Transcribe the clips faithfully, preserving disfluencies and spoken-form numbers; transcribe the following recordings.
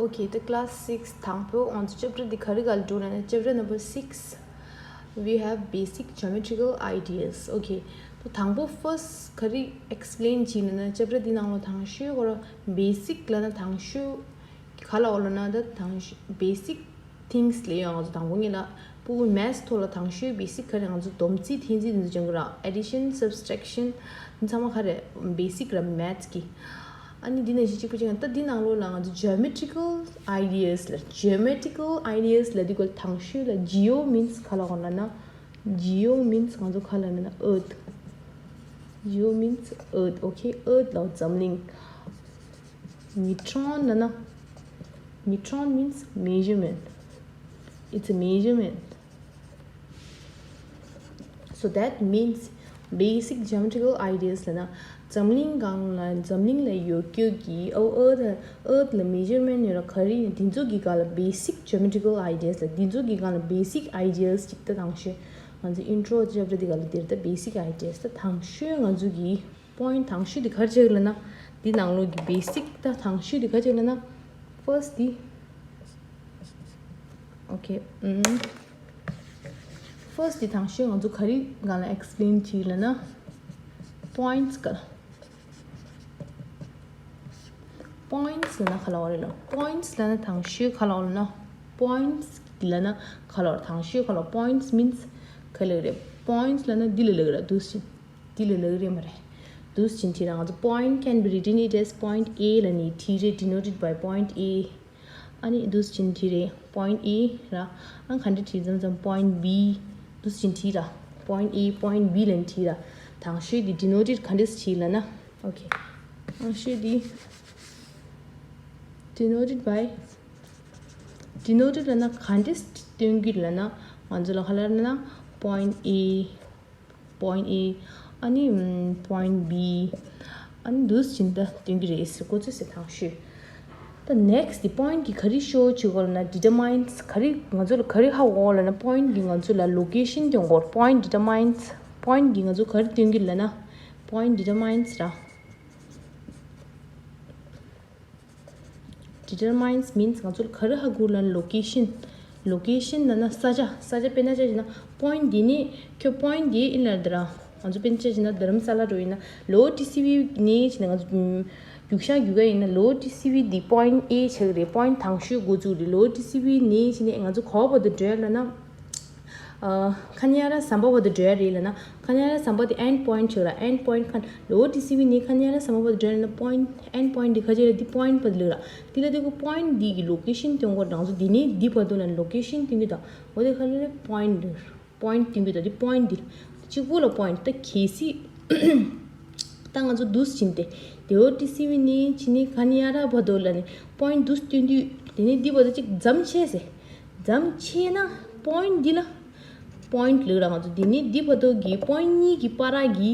Okay, the class six དང་པོ་ང་ཚོ་chapter འདི་ག་རེ་ག་ལ་འགྲོ་ན་chapter number six, we have basic geometrical ideas. Okay, ད་དང་པོ་first ག་རེ་explain བྱས་ན་chapter འདི་ནང་ལ་དང་ཤོས་ཁོ་ར་basic ལབ་ན་དང་ཤོས་ག་ལ་འོ་ལབ་ན་ད་དང་ཤོས་basic things ལབ་ཡོང་། ང་ཚོ་དང་པོ་ཉིད་ལ་ཕྲུ་གུ་maths ཐོག་ལ་དང་ཤོས་basic ག་རེ། ང་ཚོ་སྡོམ་རྩིས་འཐེན་རྩིས་འདི་ཚོ་སྦྱང་གི་ར། addition, subtraction འདི་ཚང་མ་ག་རེ་basic ར་maths གི། ཨ་ནི་འདི་ནང་བཞིན་གཅིག་པ་གཅིག་རྐྱང་། ད་འདི་ནང་ལོགས་ལ་ང་ཚོ་geometrical ideas ལ། geometrical ideas ལབ་དུས་ག་ལ་དང་ཤོས་ལ་geo means ག་ལ་འོ་ལབ་ན། geo means ང་ཚོ་ག་ལ་ལབ་ན་earth. geo means earth. Okay, earth ལ་འཛམ་གླིང་། metron ལབ་ན། metron means measurement. It's a measurement. So that means basic geometrical ideas ལབ་ན་འཛམ་གླིང་སྒང་ལ་འཛམ་གླིང་ལ་ཡོད་རྒྱུ་གི་ཨོ་earth, earth ལ་measurement ཡོད་ར་ག་རེ་ཡིན་འདི་ཚོ་གི་སྒང་ལ་basic geometrical ideas ལ། འདི་ཚོ་གི་སྒང་ལ་basic ideas ཅིག་ད་དང་ཤོས་ང་ཚོ་intro chapter འདི་ག་ལ་འདིར་ད་basic ideas ད་དང་ཤོས་ང་ཚོ་གི་point དང་ཤོས་འདི་ག་རེ་ཆགས་ལབ་ན། འདི་ནང་ལོགས་ཀྱི་basic ད་དང་ཤོས་འདི་ག་རེ་ཆགས་ལབ་ན། first འདི། okay, ཨུམ། first འདི་དང་ཤོས་ང་ཚོ་ག་རེ་སྒང་ལ་explain བྱས་ལབ་ན། points ག་ལ། points ལབ་ན་ག་ལ་འོ་རེད་ལ། points ལབ་ན་དང་ཤོས་ག་ལ་འོ་ལབ་ན། points ལབ་ན་ག་ལ་འོ་རེད། དང་ཤོས་ག་ལ་འོ། points means ག་ལ་རེད། points ལབ་ན་འདི་ལ་ལབ་ར། འདུག་སེ་འདི་ལ་ལབ་རེད་མ་རེད། འདུག་སེ་བྲིས་ར། ང་ཚོ་point can be written it as point A ལབ་ནས་བྲིས་རེད། denoted by point A. ཨ་ནི་འདུག་སེ་བྲིས་རེད། point A ར། ཨ་ག་འདྲ་བྲིས་ཙམ་ཙམ་point B འདུག་སེ་བྲིས་ར། point A point B ལབ་ནས་བྲིས་ར། དང་ཤོས་འདི་denoted ག་འདྲས་བྲིས་ལབ་ན། okay, དང་ཤོས་འདི་denoted by denoted ལབ་ན་ག་འདྲས་སྟོན་རྒྱུ་ལབ་ན། ང་ཚོ་ལ་ག་ལ་ལབ་ན་point A, point A ཨ་ནི་ཨམ་point B ཨ་ནི་འདུག་སེ་བྱས་ད་སྟོན་གྱི་རེད་ཟེར། གོ་ཚོད་ཟེར་དང་ཤོས། ད་next འདི་point གི་ག་རེ་show བྱེད་དགོས་ལབ་ན། determines ག་རེ་ང་ཚོ་ལ་ག་རེ་ཧ་གོ་ལབ་ན། point གི་ང་ཚོ་ལ་location སྟོན་དགོས། point determines point གི་ང་ཚོ་ག་རེ་སྟོན་གྱི་ལབ་ན། point determines ར། determines means ང་ཚོར་ག་རེ་ཧ་གོ་ལབ་ན་location. location ལབ་ན་ས་ཆ། ས་ཆ་དཔེར་ན་ཆ་བཞག་ན་point འདི་ནི་ཁྱོད་point འདི་ཨིན་ལ་དེ་ར། ང་ཚོ་དཔེར་ན་ཆ་བཞག་ན་རྡ་རམ་ས་ལ་འགྲོ་ཡིན་ན་lower T C V ནས་བྱས་ན་ང་ཚོ་རྒྱུག་ཤར་རྒྱུག་ག་ཡིན་ན་lower T C V འདི་point A ཆགས་རེད། point དང་ཤོས་འགོ་བཙུགས་རེད། lower T C V ནས་བྱས་ན་ང་ཚོ་ག་བར་དུ་འགྲོ་ཡ་ལབ་ན། ཁ་ཉ་ར་ཟམ་པ་བར་དུ་འགྲོ་ཡ་རེད་ལབ་ན། ཁ་ཉ་ར་ཟམ་པ་དེ་end point ཆགས་ར། end point ཁ་lower T C V ནས་ཁ་ཉ་ར་ཟམ་པ་བར་དུ་འགྲོ་ཡ་ལབ་ན། point end point འདི་ག་ཅི་རེད། འདི་point བར་དུ་ལབ་ར། འདི་ལ་དེ་གོ་point འདི་གི་location སྟོན་དགོས། རང་ཚོ་འདི་ནས་འདི་བར་དུ་ལ་location སྟོན་གྱི་དང་། འོ་དེ་ག་ལ་ལབ་point འདི། point སྟོན་གྱི་དང་འདི་point འདི། གཅིག་པོ་ལ་point ད་གལ་སྲིད། ད་ང་ཚོ་འདུག་སེ་བྱས་ཏེ། དེ་འོ་T C V ནས་བྱས་ནས་ཁ་ཉ་ར་བར་དུ་ལ་ནི་point འདུག་སེ་སྟོན་དུས་དེ་ནས་འདི་བར་དུ་གཅིག་འཛམ་ཆས་ཟེར། འཛམ་ཆས་ན་point འདི་ལ་point ལབ་ར། ང་ཚོ་འདི་ནས་འདི་བར་དུ་གི་point གཉིས་ཀྱི་བར་གྱི་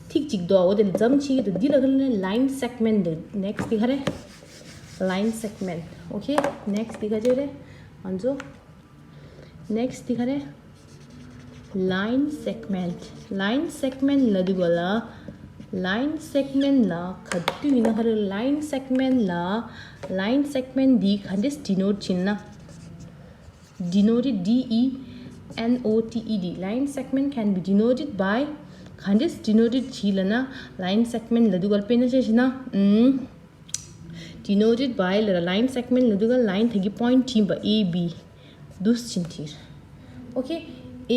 ཐིག་གཅིག་འདུག་འོ་དེ་ལ་འཛམ་ཆས་ཀྱི་འདུག་འདི་ལ་ག་ལ་ནི་line segment འདུག next འདི་ག་རེ། line segment. Okay, next འདི་ག་ཅི་རེད། ང་ཚོ next འདི་ག་རེ། line segment. line segment ལབ་དུས་ག་ལ། line segment ལ་ག་དུས་ཡིན་ན་ག་རེ། line segment ལ། line segment འདི་ག་འདྲས་denote བྱེད་ན། denoted, D E N O T E D. line segment can be denoted by ག་འདྲས་denoted བྱེད་ལབ་ན། line segment ལབ་དུས་ག་ལ་དཔེར་ན་ཆ་བཞག་ན། ཨུམ། denoted by ལ་line segment ལབ་དུས་ག་line དེ་གི་point བྲིས་པ། A B འདུག་སེ་བྱས་བྲིས། okay,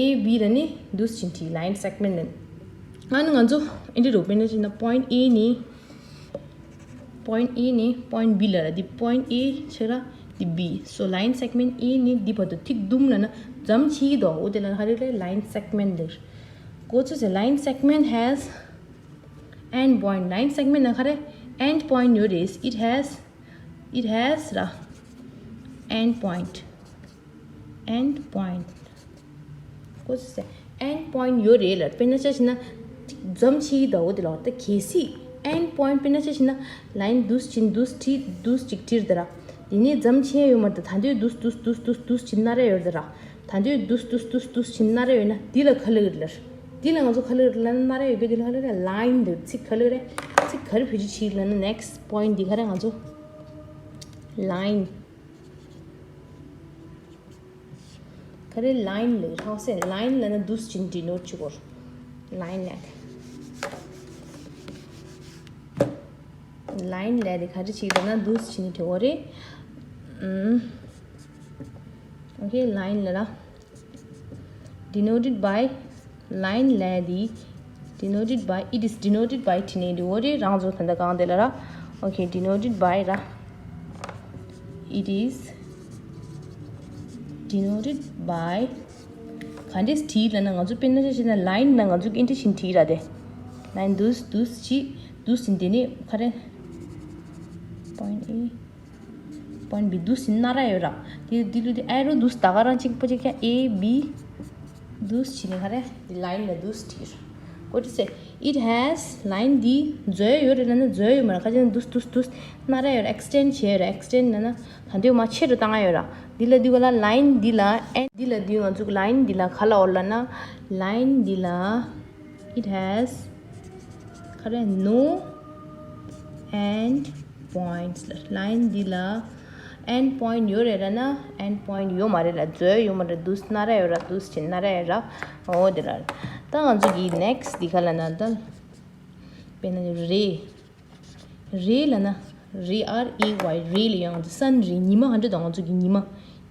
A B ལ་ནི་འདུག་སེ་བྱས་བྲིས། line segment ལ་ནི། ཨ་ནི་ང་ཚོ་ཨིན་དྲི་རོ་དཔེར་ན་བྱས་ན་point A ནི། point A ནི་point B ལ་ར། འདི་point A ཆགས་ར། འདི་B. so line segment A ནི་འདི་བར་དུ་ཐིག་བདུན་ལབ་ན་འཛམ་ཆས་ཀྱི་འདུག་འོ་དེ་ལ་ག་རེ་ལབ། line segment ལབ། གོ་ཚོད་ཟེར། line segment has end point. line segment ན་ག་རེ། end point ཡོད་རེད། it has, it has ར། end point. end point. གོ་ཚོད་ཟེར། end point ཡོད་རེད་ལ། དཔེར་ན་ཆ་བཞག་ན་འཛམ་ཆས་ཀྱི་འདུག་འོ་དེ་ལ། ད་གལ་སྲིད་end point དཔེར་ན་ཆ་བཞག་ན་line འདུག་སེ་བྲིས། འདུག་སེ་བྲིས། འདུག་སེ་གཅིག་བྲིས་དེ་ར། དེ་ནས་འཛམ་ཆས་ཡོད་མ་རེད། ད་དུང་འདུག་སེ་འདུག་སེ་འདུག་སེ་འདུག་སེ་བྲིས་ན་ར་ཡོད་དེ་ར། ད་དུང་འདུག་སེ་འདུག་སེ་འདུག་སེ་འདུག་སེ་བྲིས་ན་ར་ཡོད་ན། འདི་ལ་ག་ལབ་རེད་ལ། འདི་ལ་ང་ཚོ་ག་ལབ་རེད་ལབ་ན། ན་ར་ཡོད་རྒྱུ་འདི་ལ་ག་ལབ་རེད། line འདི་ཚིག་ག་ལབ་རེད། ཚིག་ག་རེ་བེད་སྤྱོད་བྱེད་ལབ་ན། next point འདི་ག་རེ། ང་ཚོ་line ག་རེ་line ལབ་ཧ་གོ་སོང་། line ལབ་ན་འདུག་སེ་བྱས་ནས་denote བྱེད་དགོས། line ལབ། line ལབ་དེ་ག་རེ་བྱེད་ལབ་ན་འདུག་སེ་བྱས་ནས་བྲིས་པ་རེད། ཨུམ། okay, line ལབ་ན། denoted by line ལབ་དེ། denoted by, it is denoted by བྲིས་ནས་འདི་འོ་རེད། རང་ཚོ་ད་ལྟ་གང་དེ་ལ་ར། okay, denoted by ར། it is denoted by ག་འདྲས་བྲིས་ལབ་ན། ང་ཚོ་དཔེར་ན་ཆ་བཞག་ན་line ན་ང་ཚོ་གི་འདི་འདྲས་བྱས་ནས་བྲིས་ར་དེ། line འདུག་སེ་འདུག་སེ་བྱས། འདུག་སེ་བྱས་ནས་དེ་ནས་ག་རེ། point A, point B འདུག་སེ་བྱས་ནས་སྣ་ར་ཡོད་ར། དེ་འདི་ལུ་དེ་arrow འདུག་སེ་ད་ག་རང་གཅིག་པོ་གཅིག་ཀྱང་A B འདུག་སེ་བྱས་ནས་ག་རེ། line ལ་འདུག་སེ་བྲིས་ར། What to say? It has, line འདི་འཛོལ་ཡོད་རེད་ལབ་ན་འཛོལ་ཡོད་མ་རེད། ག་ཅི་ན་འདུག་སེ་འདུག་སེ་འདུག་སེ་སྣ་ར་ཡོད་ར། extend བྱས་ཡོད་ར། extend ལབ་ན་ད་འདོད་མ་ཆེ་རུ་བཏང་ཡ་ཡོད་ར། འདི་ལ་འདི་ག་ལ་line འདི་ལ་end འདི་ལ་འདི་ང་ཚོ་line འདི་ལ་ག་ལབ་དགོས་ལབ་ན། line འདི་ལ། It has ག་རེ། no end points ལབ། line འདི་ལ་end point ཡོད་རེད་ལབ་ན། end point ཡོད་མ་རེད་ལ། འཛོལ་ཡོད་མ་རེད། འདུག་སེ་སྣ་ར་ཡོད་ར། འདུག་སེ་བྱས་ནས་སྣ་ར་ཡོད་ར། འོ་དེ་ར། ད་ང་ཚོ་གི་next འདི་ག་ལབ་ན། ད་དཔེར་ན་རེ། རེ་ལབ་ན། རེ། R A Y རེ་ལབ་ཡོད། ང་ཚོ་sun རེ། ཉི་མ་ག་འདྲ་འདུག་ང་ཚོ་གི་ཉི་མ།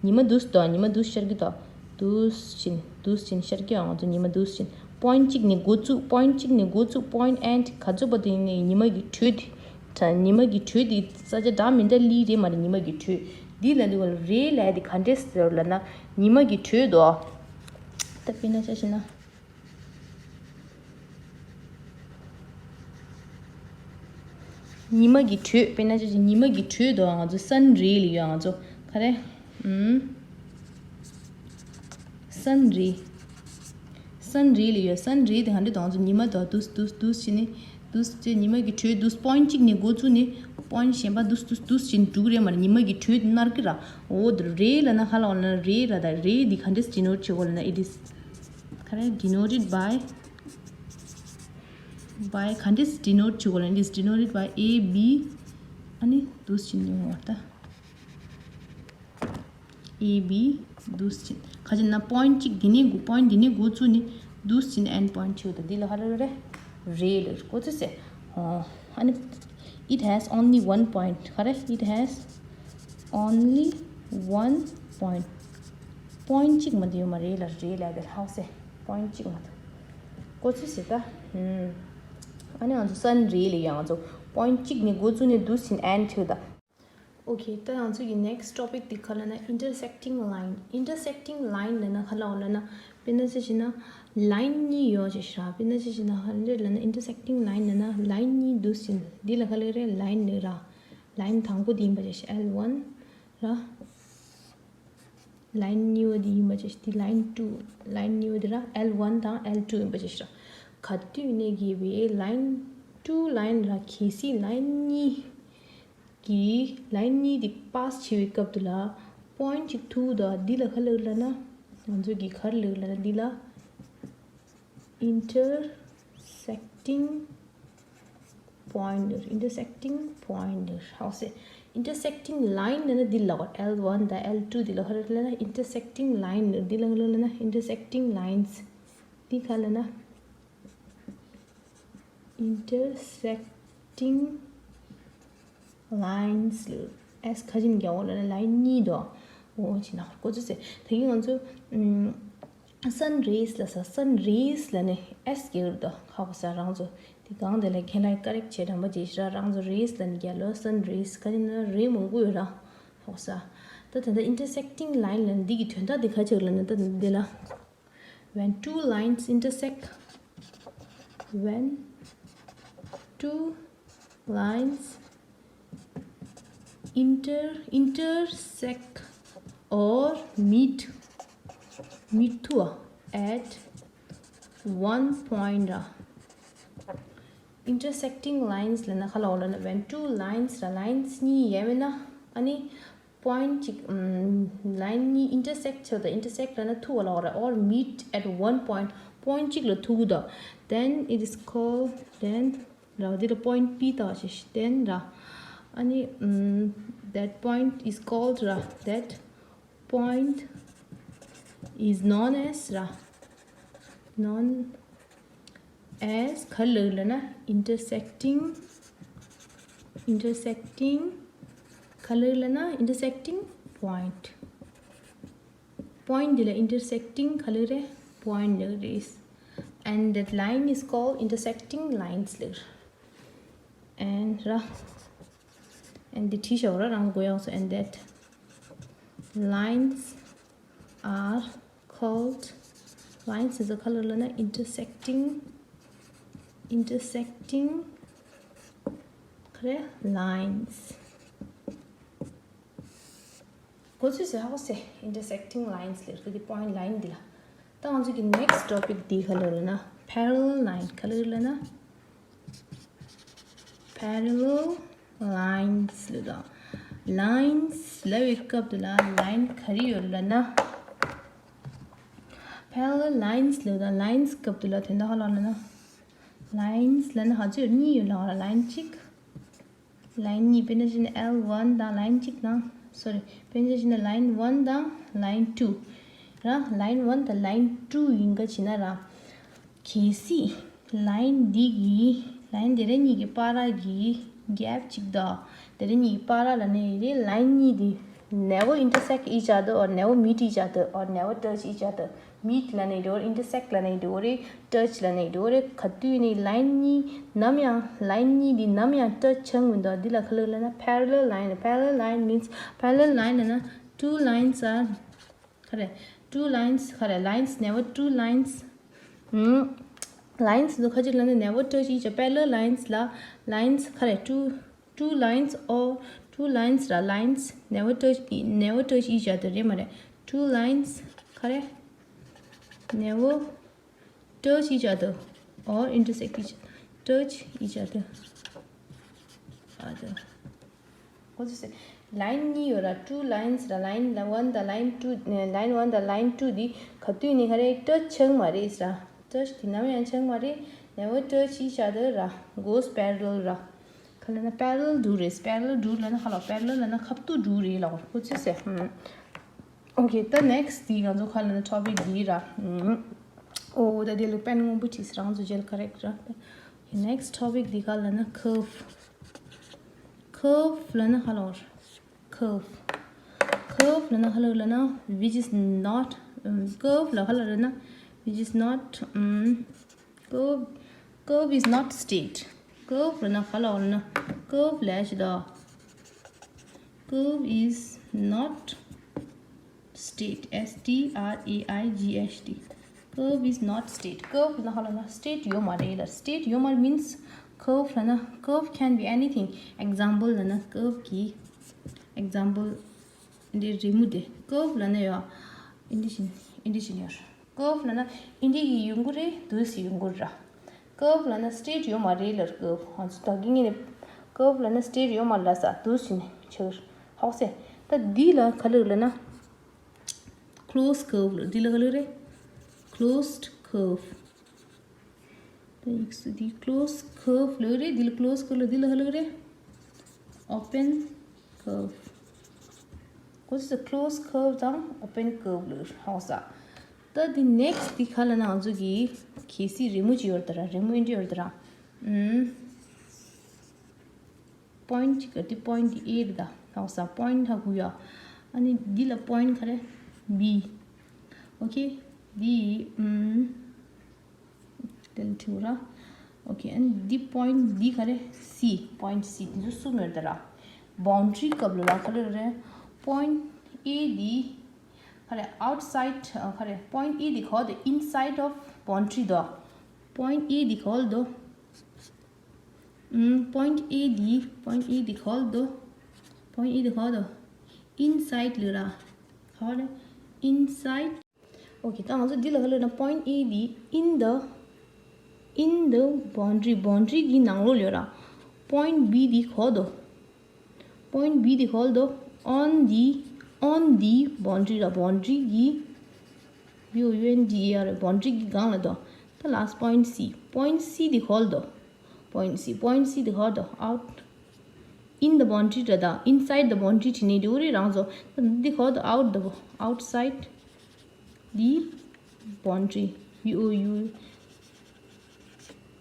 ཉི་མ་འདུག་སེ་འདུག་ཉི་མ་འདུག་སེ་ཤར་གྱི་འདུག་འདུག་སེ་བྱས་ནས་འདུག་སེ་བྱས་ནས་ཤར་གྱི་ཡོད། ང་ཚོ་ཉི་མ་འདུག་སེ་བྱས་ནས། point གཅིག་ནས་འགོ་བཙུགས། point གཅིག་ནས་འགོ་བཙུགས། point end ག་ཚོད་བར་དུ་ཡིན་ནའི་ཉི་མ་གི་དྲོད་དེ། ད་ཉི་མ་གི་དྲོད་དེ་ས་ཆ་འདྲ་མི་འདྲ་ལི་རེད་མ་རེད། ཉི་མ་གི་དྲོད། འདི་ལ་འདི་ག་ལ་རེ་ལབ་དེ་ག་འདྲས་ཟེར་ལབ་ན། ཉི་མ་གི་དྲོད་དོ། ད་དཔེར་ན་ཆ་བཞག་ན། ཉི་མ་གི་དྲོད། དཔེར་ན་ཆ་བཞག་ཉི་མ་གི་དྲོད་དོ། ང་ཚོ་sun ray ལབ་ཡོད། ང་ཚོ་ག་རེ། ཨུམ། sun ray། sun ray ལབ་ཡོད། sun ray དེ་ག་འདྲ་དང་ཚོ་ཉི་མ་དང་འདུག་འདུག་འདུག་བྱས་ནས། འདུག་བྱས་ཉི་མ་གི་དྲོད་འདུག point གཅིག་ནས་འགོ་བཙུགས་ནས་point གཞན་པ་འདུག་འདུག་འདུག་བྱས་ནས་འགྲོ་གི་རེད་མ་རེད། ཉི་མ་གི་དྲོད་དེ་མནར་གི་ར། འོ་དེ་ray ལབ་ན་ག་ལབ་ན། ray ར། ད་ray འདི་ག་འདྲས་denote བྱེད་དགོས་ལབ་ན། it is ག་རེ། denoted by by ག་འདྲས་denote བྱེད་དགོས་ལབ་ན། it is denoted by A B ཨ་ནི་འདུག་བྱས་ནས་འོ་ད། A B འདུག་སེ་བྱས། ག་ཅི་ན་point གཅིག་འདི་ནས་འགོ། point འདི་ནས་འགོ་བཙུགས་ནས་འདུག་སེ་བྱས་ནས་end point ཆེ་བ་དང་འདི་ལ་ག་རེ་རེད། ray ལབ་གོ་ཚོད་སེ། ཨོ། ཨ་ནི། it has only one point ག་རེ། it has only one point point གཅིག་མ་གཏོགས་ཡོད་མ་རེད་ལ། ray ལབ་དེ་ཧ་གོ་སོང་། point གཅིག་མ་གཏོགས། གོ་ཚོད་སེ་ད། ཨ་ནི་ང་ཚོ་sun ray ལབ་ཡ། ང་ཚོ་point གཅིག་ནས་འགོ་བཙུགས་ནས་འདུག་སེ་བྱས་ནས་end ཆེ་བ་དང་། Okay, ད་ང་ཚོ་གི་next topic དེ་ག་ལབ་ན། intersecting line. Intersecting line ལབ་ན་ག་ལབ་ལབ་ན། དཔེར་ན་ཆ་བཞག་ན་line གཉིས་ཡོད་ཅེས་ཤ། དཔེར་ན་ཆ་བཞག་ན་ག་འདྲ་ལབ་ན། intersecting line ལབ་ན་line གཉིས་འདུག་སེ་བྱས་ནས། འདི་ལ་ག་ལབ་རེད། line ལབ་ར། line དང་པོ་དེ་ཡིན་པ་ཅེས། L one ར། line གཉིས་པ་དེ་ཡིན་པ་ཅེས། དེ་line two། line གཉིས་པ་དེ་ར། L one དང་L two ཡིན་པ་ཅེས་ཤ། ག་དུས་ནས་གི་བའི་line two line ར། གལ་སྲིད་line གཉིས། གི་line གཉིས་དེ་pass བྱེད་པའི་སྐབས་དེ་ལ་point གཅིག་ཐུག་དང་། འདི་ལ་ག་ལབ་ལབ་ན། ང་ཚོ་གི་ག་རེ་ལབ་ལབ་ན། འདི་ལ་intersecting point ལབ། intersecting point ལབ། ཧ་གོ་སོང་། intersecting line ལབ་ན་འདི་ལ་གོ། L one དང་L two འདི་ལ་ག་རེ་ལབ་ན། intersecting line ལབ། འདི་ལ་ག་ལབ་ལབ་ན། intersecting lines འདི་ག་ལབ་ན། intersecting lines ལབ། S ག་ཅི་ནས་རྒྱག་དགོས་ལབ་ན་line གཉིས་དོ། འོ་ཅི་ན་གོ་ཚོད་སེ། ད་གིན་ང་ཚོ་ཨམ། sun rays ལབ་ས། sun rays ལབ་ནས་S རྒྱག་གི་རེད་དོ། ཧ་གོ་ས་རང་ཚོ། དེ་གང་དེ་ལ་ཁྱེད་རང་correct བྱེད་དྲན་པ་བྱེད་ཤ་ར། རང་ཚོ་rays ལབ་ནས་རྒྱག་ལོ། sun rays ག་ཅི་ན་ray མང་པོ་ཡོད་ར། ཧ་གོ་ས། ད་ད་ལྟ་intersecting line ལབ་ན་འདི་གི་དོན་དག་འདི་ག་ཅིག་ལབ་ན། ད་འདི་ལ། When two lines intersect, when two lines inter intersect or meet meet ཐུག at one point ར། intersecting lines ལབ་ན་ག་ལབ་ལབ་ན། when two lines ར། lines གཉིས་ཡོད་པ་ན། ཨ་ནི་point གཅིག་ཨམ། line གཉིས་intersect བྱེད་དང་། intersect ལབ་ན་ཐུག་པ་ལབ་ར། or meet at one point point གཅིག་ལ་ཐུག་དང་། then it is called, then ར། འདི་ལ་point P བཏགས་བྱས། then ར། ཨ་ནི་ཨམ། that point is called ར། that point is known as ར། known as ག་རེ་ལབ་ན་intersecting, intersecting ག་རེ་ལབ་ན་intersecting point. Point འདི་ལ་intersecting ག་རེ་རེད། point ལབ་རེད། And that line is called intersecting lines ལབ། And ར། and འདི་བྲིས་ཤོག་ར་རང་གོ་ཡག་སོ། And that lines are called, lines is a color ལབ་ན་intersecting, intersecting ག་རེ། lines. གོ་ཚུལ་ཟེར་ཧ་གོ་སེ། intersecting lines ལབ་རེད་དེ་point line འདི་ལ། ད་ང་ཚོ་གི་next topic འདི་ག་རེ་ལབ་ན་parallel line ག་རེ་ལབ་ན། parallel lines ལབ་དང་། lines ལབ་པའི་སྐབས་དེ་ལ་line ག་རེ་ཡོད་ལབ་ན། parallel lines ལབ་དང་lines སྐབས་དེ་ལ་དོན་དག་ག་རེ་ལབ་ན། lines ལབ་ན་ཧ་ཅང་གཉིས་ཡོད་ལབ་ར། line གཅིག line གཉིས། དཔེར་ན་བྱས་ན་L one དང་line གཅིག་དང་། sorry དཔེར་ན་བྱས་ན་line one དང་line two ར། line one དང་line two ཡིན་ག་བྱས་ན་ར། གལ་སྲིད་line འདི་གི་line དེ་རེ་གཉིས་ཀྱི་བར་གྱི་gap གཅིག་དང་། དེ་རེ་གཉིས་ཀྱི་བར་ལབ་ན་ཡིན་རེད། line གཉིས་དེ་never intersect each other or never meet each other or never touch each other. meet ལབ་ནས་འགྲོ་རེད། intersect ལབ་ནས་འགྲོ་རེད། touch ལབ་ནས་འགྲོ་རེད། ག་དུས་ནས་line གཉིས་ནམ་ཡང་line གཉིས་འདི་ནམ་ཡང་touch བྱེད་མི་འདུག་འདི་ལ་ག་རེ་ལབ་ན་parallel line. parallel line means parallel line ལབ་ན two lines are ག་རེ། two lines ག་རེ། lines never two lines. ཨུམ། lines འདི་ཁ་ཅིག་ལབ་ན་never touch each other. parallel lines ལ་lines ག་རེ། two two lines or two lines ར། lines never touch never touch each other རེད་མ་རེད། two lines ག་རེ། never touch each other or intersect each touch each other. other. གོ་ཚུལ་ཟེར། line གཉིས་ཡོད་ར། two lines ར། line one དང་line two line one དང་line two འདི་ག་དུས་ནས་ག་རེ་touch བྱེད་མ་རེད་ར། touch དེ་ནམ་ཡང་བྱེད་མ་རེད། never touch each other ར། goes parallel ར། ག་ལབ་ན་parallel འགྲོ་རེད། parallel འགྲོ་ལབ་ན་ཧ་ལོ། parallel ལབ་ན་ཁ་ཐུག་འགྲོ་རེད་ལབ། གོ་ཚུལ་ཟེར། ཧུམ། okay ད་next དེ་ང་ཚོ་ག་ལབ་ན་topic འདི་ར། ཨོ་ད་དེ་ལ་pen སྔོན་པོ་བྲིས། རང་ཚོ་རྗེས་ལ་correct ར། next topic འདི་ག་ལབ་ན་curve. curve ལབ་ན་ཧ་ལོ། curve. curve ལབ་ན་ཧ་ལོ་ལབ་ན་which is not, um, curve ལ་ཧ་ལོ་ལབ་ན་which is not, um, curve. curve is not straight. curve ལབ་ན་ཧ་ལོ་ལབ་ན་curve ལ་ཞིག་ད། curve is not straight. S T R A I G H T. curve is not straight. curve ལབ་ན་ཧ་ལོ་ན་straight ཡོད་མ་རེད་ལ། straight ཡོད་མ་རེད་means curve ལབ་ན་curve can be anything. example ལབ་ན་curve གི་example འདི་རི་མོ་དེ་curve ལབ་ན་ཡོད། ཨིན་ཌི་བཞིན་ཨིན་ཌི་བཞིན་ཡོད། curve ལབ་ན་ཨིན་ཌི་གི་ཡོང་གི་རེད། དུས་སུ་ཡོང་གི་ར། curve ལབ་ན་straight ཡོད་མ་རེད་ལ། curve ཧང་ཚུ་ད་གི་ངེད་ནས་curve ལབ་ན་straight ཡོད་མ་རེད་ལ་ས་དུས་སུ་ནས་ཆགས་ཧོག་སེ། ད་འདི་ལ་ག་ལབ་ལབ་ན་close curve ལབ། འདི་ལ་ག་ལབ་རེད། closed curve. ད་ཡིག་སུ་འདི་close curve ལབ་རེད། འདི་ལ་close curve ལབ། འདི་ལ་ག་ལབ་རེད། open curve. གོ་ཚུལ་close curve དང་open curve ལབ་ཧོག་ས། ད་འདི་next འདི་ག་ལབ་ན་ང་ཚོ་གི་གལ་སྲིད་རི་མོ་ཅིག་ཡོད་ད་ར། རི་མོ་ཨིན་ཌི་ཡོད་ད་ར། ཨུམ། point གཅིག་ག་འདི་point A རེད་ད། ཧོག་ས་point ཧ་གོ་ཡ། ཨ་ནི་འདི་ལ་point ག་རེ། B. okay འདི་ཨུམ། དེ་ལ་ཐིག་ར། okay ཨ་ནི་འདི་point འདི་ག་རེ། C. point C འདི་ཚོ་གསུམ་ཡོད་ད་ར། boundary སྐབས་ལ་ལ་ག་རེ་རེད། point A འདི་ག་རེ་outside ག་རེ། point A འདི་ག་བ་དོ་inside of boundary དོ། point A འདི་ག་བ་དོ། ཨུམ། point A འདི་point A འདི་ག་བ་དོ། point A འདི་ག་བ་དོ། inside ལ་ར། ག་བ་རེད། inside. okay ད་ང་ཚོ་འདི་ལ་ག་ལབ་ན་point A འདི་in the in the boundary boundary གི་ནང་ལོགས་ལ་ཡོད་ར། point B འདི་ག་བ་དོ། point B འདི་ག་བ་དོ། on the on the boundary ར། boundary གི་B O U N D A R boundary གི་སྒང་ལ་དོ། ད་last point C. point C འདི་ག་བ་དོ། point C. point C འདི་ག་བ་དོ། out in the boundary ར། ད་inside the boundary བྲིས་ནས་འགྲིག་གི་རེད་རང་ཚོ། ད་འདི་ག་བ་དོ། out the outside the boundary, B O U,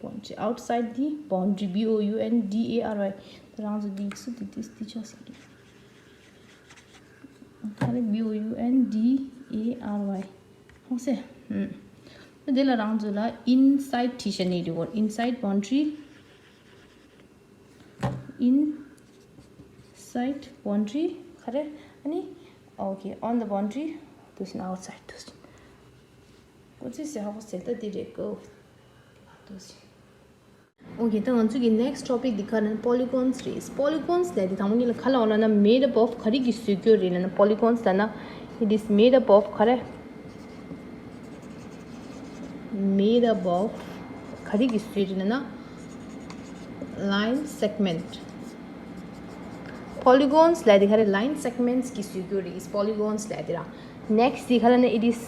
boundary, outside the boundary, B O U N D A R Y. ད་རང་ཚོ་འདི་ཡིག་གཟུགས་འདི་ཏིས་ཏི་ཆགས་སོང་། ད་རེ་B O U N D A R Y. ཧོ་སེ། ཨུམ། ད་དེ་ལ་རང་ཚོ་ལ་inside བྲིས་བཞག་ནི་རེད་གོ། Inside boundary, inside boundary ག་རེ། ཨ་ནི། Okay, on the boundary དུ་ཟིན། Outside དུ་ཟིན། ཀོ་ཙི་སེ་ཧ་གོ་སེ་ད་དེ་རེད་གོ། དུ་ཟིན། Okay, ད་ང་ཚོ་གི་next topic འདི་ག་ན་polygons རེད། Polygons ལས་དེ་དང་པོ་ཉིད་ལ་ག་ལ་འོ་ལ་ན་made up of ག་རེ་གི་བཟོས་ཀྱི་རེད་ལ་ན། Polygons ལ་ན་it is made up of ག་རེ། Made up of ག་རེ་གི་བཟོས་རེད་ལ་ན། Line segment. Polygons ལས་དེ་ག་རེ། line segments གི་བཟོས་ཀྱི་རེད། Polygons ལས་དེ་ར། Next དེ་ག་ལ་ན་it is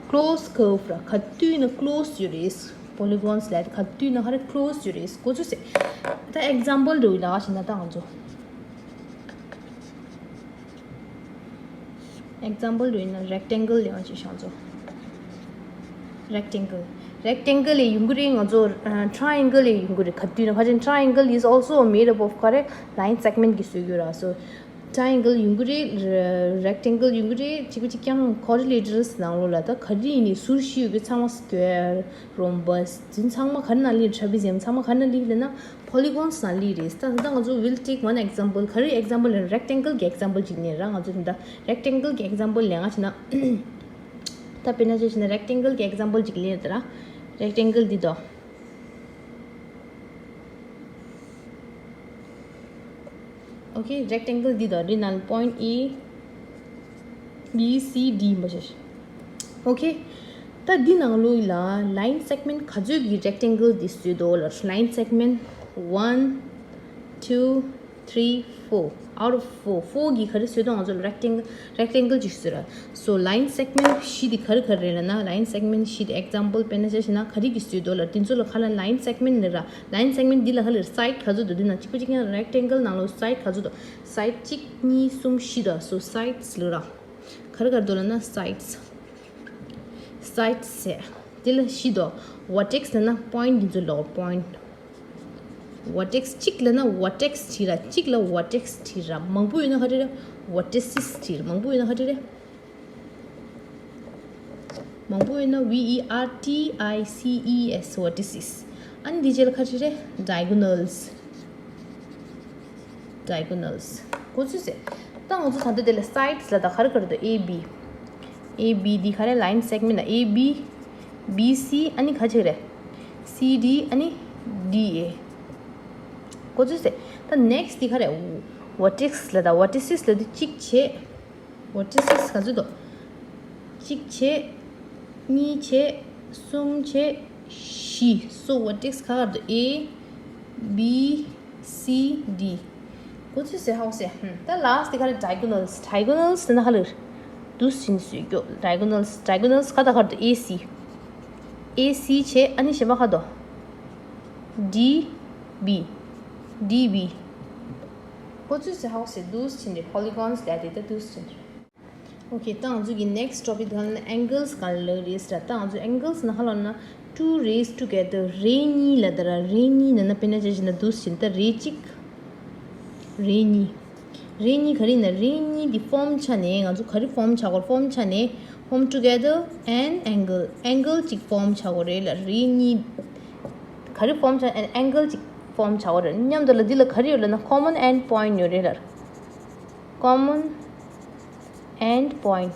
close curve ར། ག་དུས་ན་close ཡོད་རེད། Polygons ལས་ག་དུས་ན་ག་རེ་close ཡོད་རེད། ཀོ་ཙི་སེ། ད་example འགྲོ་ཡི་ལ་ཞེ་ན་ད་ང་ཚོ་example འགྲོ་ཡི་ན་rectangle ལས་ང་ཚོ་ཤང་ཚོ་rectangle rectangle ལས་ཡོང་གི་རེད། ང་ཚོ་triangle ལས་ཡོང་གི་རེད། ག་དུས་ན་ག་ཅན་triangle is also made up of ག་རེ། Line segment གི་བཟོས་ཡོད་ར། So triangle ཡོང་གི་རེད། རེ་rectangle ཡོང་གི་རེད། གཅིག་པ་གཅིག་རྐྱང་quadrilaterals ནང་ལོགས་ལ་ད་ག་རེ་ཡིན་ནི་ཟུར་བཞི་ཡོད་གི་ཚང་མ་square, rhombus དེ་ཚང་མ་ག་རེ་ནང་ལི། Trapezium ཚང་མ་ག་རེ་ནང་ལི་ལབ་ན་polygons ནང་ལི་རེད། ད་ད་ང་ཚོ་we'll take one example ག་རེ་example ལབ་ན་rectangle གི་example གཅིག་ནས་ར། ང་ཚོ་ད་rectangle གི་example ལེན་ང་བྱས་ན་ད་དཔེར་ན་ཆ་བཞག་ན་rectangle གི་example གཅིག་ལེན་ད་ར། Rectangle འདི་དོ། Okay, rectangle འདི་དང་འདི་ནང་point A B C D མ་བྱེད། Okay, ད་འདི་ནང་ལོགས་ལ་line segment ག་ཚོད་ཀྱི་rectangle འདི་བཟོས་འདུག་ལ། Line segment one, two, three, four, out of four, four གི་ག་རེ་བཟོས་འདུག་ང་ཚོ་ལ་rectangle rectangle ཅིག་བཟོས་ར། So line segment བཞི་དེ་ག་རེ་ག་རེ་རེད་ལབ་ན། Line segment བཞི་དེ་example དཔེར་ན་ཆ་བཞག་ན་ག་རེ་གི་བཟོས་འདུག་ལ། དེ་ཚོ་ལ་ཁ་ལ་line segment ལབ་ར། Line segment འདི་ལ་ཁ་ལ་side ག་ཚོད་འདུག་འདི་ན་གཅིག་པ་གཅིག་རྐྱང་rectangle ནང་ལོགས་side ག་ཚོད་འདུག side གཅིག་གཉིས་གསུམ་བཞི་དང་། So sides ལབ་ར། ག་རེ་ག་རེ་འདུག་ལབ་ན་sides sides ཟེར། འདི་ལ་བཞི་འདུག vertex ལབ་ན་point འདི་ཚོ་ལོག point vertex གཅིག་ལབ་ན་vertex བྲིས་ར། གཅིག་ལ་vertex བྲིས་ར། མང་པོ་ཡོད་ན་ག་རེ་རེད། vertices བྲིས་ར། མང་པོ་ཡོད་ན་ག་རེ་རེད། མང་པོ་ཡོད་ན་V E R T I C E S vertices ཨ་ནི་འདི་རྗེས་ལ་ག་རེ་རེད། diagonals diagonals གོ་ཚུལ་ཟེར། ད་ང་ཚོ་ད་ལྟ་དེ་ལ་sides ལ་ད་ག་རེ་ག་རེ་འདུག A B A B འདི་ག་རེ། line segment ལ་A B B C ཨ་ནི་ག་ཅིག་རེད། C D ཨ་ནི་D A གོ་ཚུལ་ཟེར། ད་next འདི་ག་རེ། vertex ལ་ད་vertices ལ་འདི་གཅིག་བྱས། vertices ག་ཚོད་འདུག་གཅིག་བྱས། གཉིས་བྱས། གསུམ་བྱས། བཞི། So vertex ག་ག་འདུག A B C D གོ་ཚུལ་ཟེར། ཧའོ་ཟེར། ཧུམ། ད་last དེ་ག་རེ། diagonals diagonals ཟེར་ན་ཧ་ལས་འདུག་ཟིན་སུས་སྐྱོ། diagonals diagonals ག་ད་ག་འདུག A C A C བྱས། ཨ་ནི་གཞན་པ་ག་འདུག D B D B གོ་ཚུལ་ཟེར། ཧའོ་ཟེར། འདུག་ཟིན་རེད། polygons ལས་དེ་ད་འདུག་ཟིན་རེད། Okay, ད་ང་ཚོ་གི་next topic དེ་ག་ལ་ན་angles ག་ལ་རེད་ཟེར། ད་ང་ཚོ་angles ན་ཧ་ལ་ན་two rays together རེ་གཉིས་ལ་ད་ར། རེ་གཉིས་ན་ན་དཔེར་ན་ཆ་བཞག་ན་འདུག་ཟིན། ད་རེ་གཅིག་རེ་གཉིས། རེ་གཉིས་ག་རེ་ན་རེ་གཉིས་དེ་form ཆགས་ནས་ང་ཚོ་ག་རེ་form ཆགས་གོ། form ཆགས་ནས་form together an angle angle གཅིག་form ཆགས་གོ་རེད་ལ། རེ་གཉིས་ག་རེ་form ཆགས། an angle གཅིག་form ཆགས་གོ་རེད། མཉམ་དུ་ལ་འདི་ལ་ག་རེ་ཡོད་ལ་ན་common end point ཡོད་རེད་ལ། common end point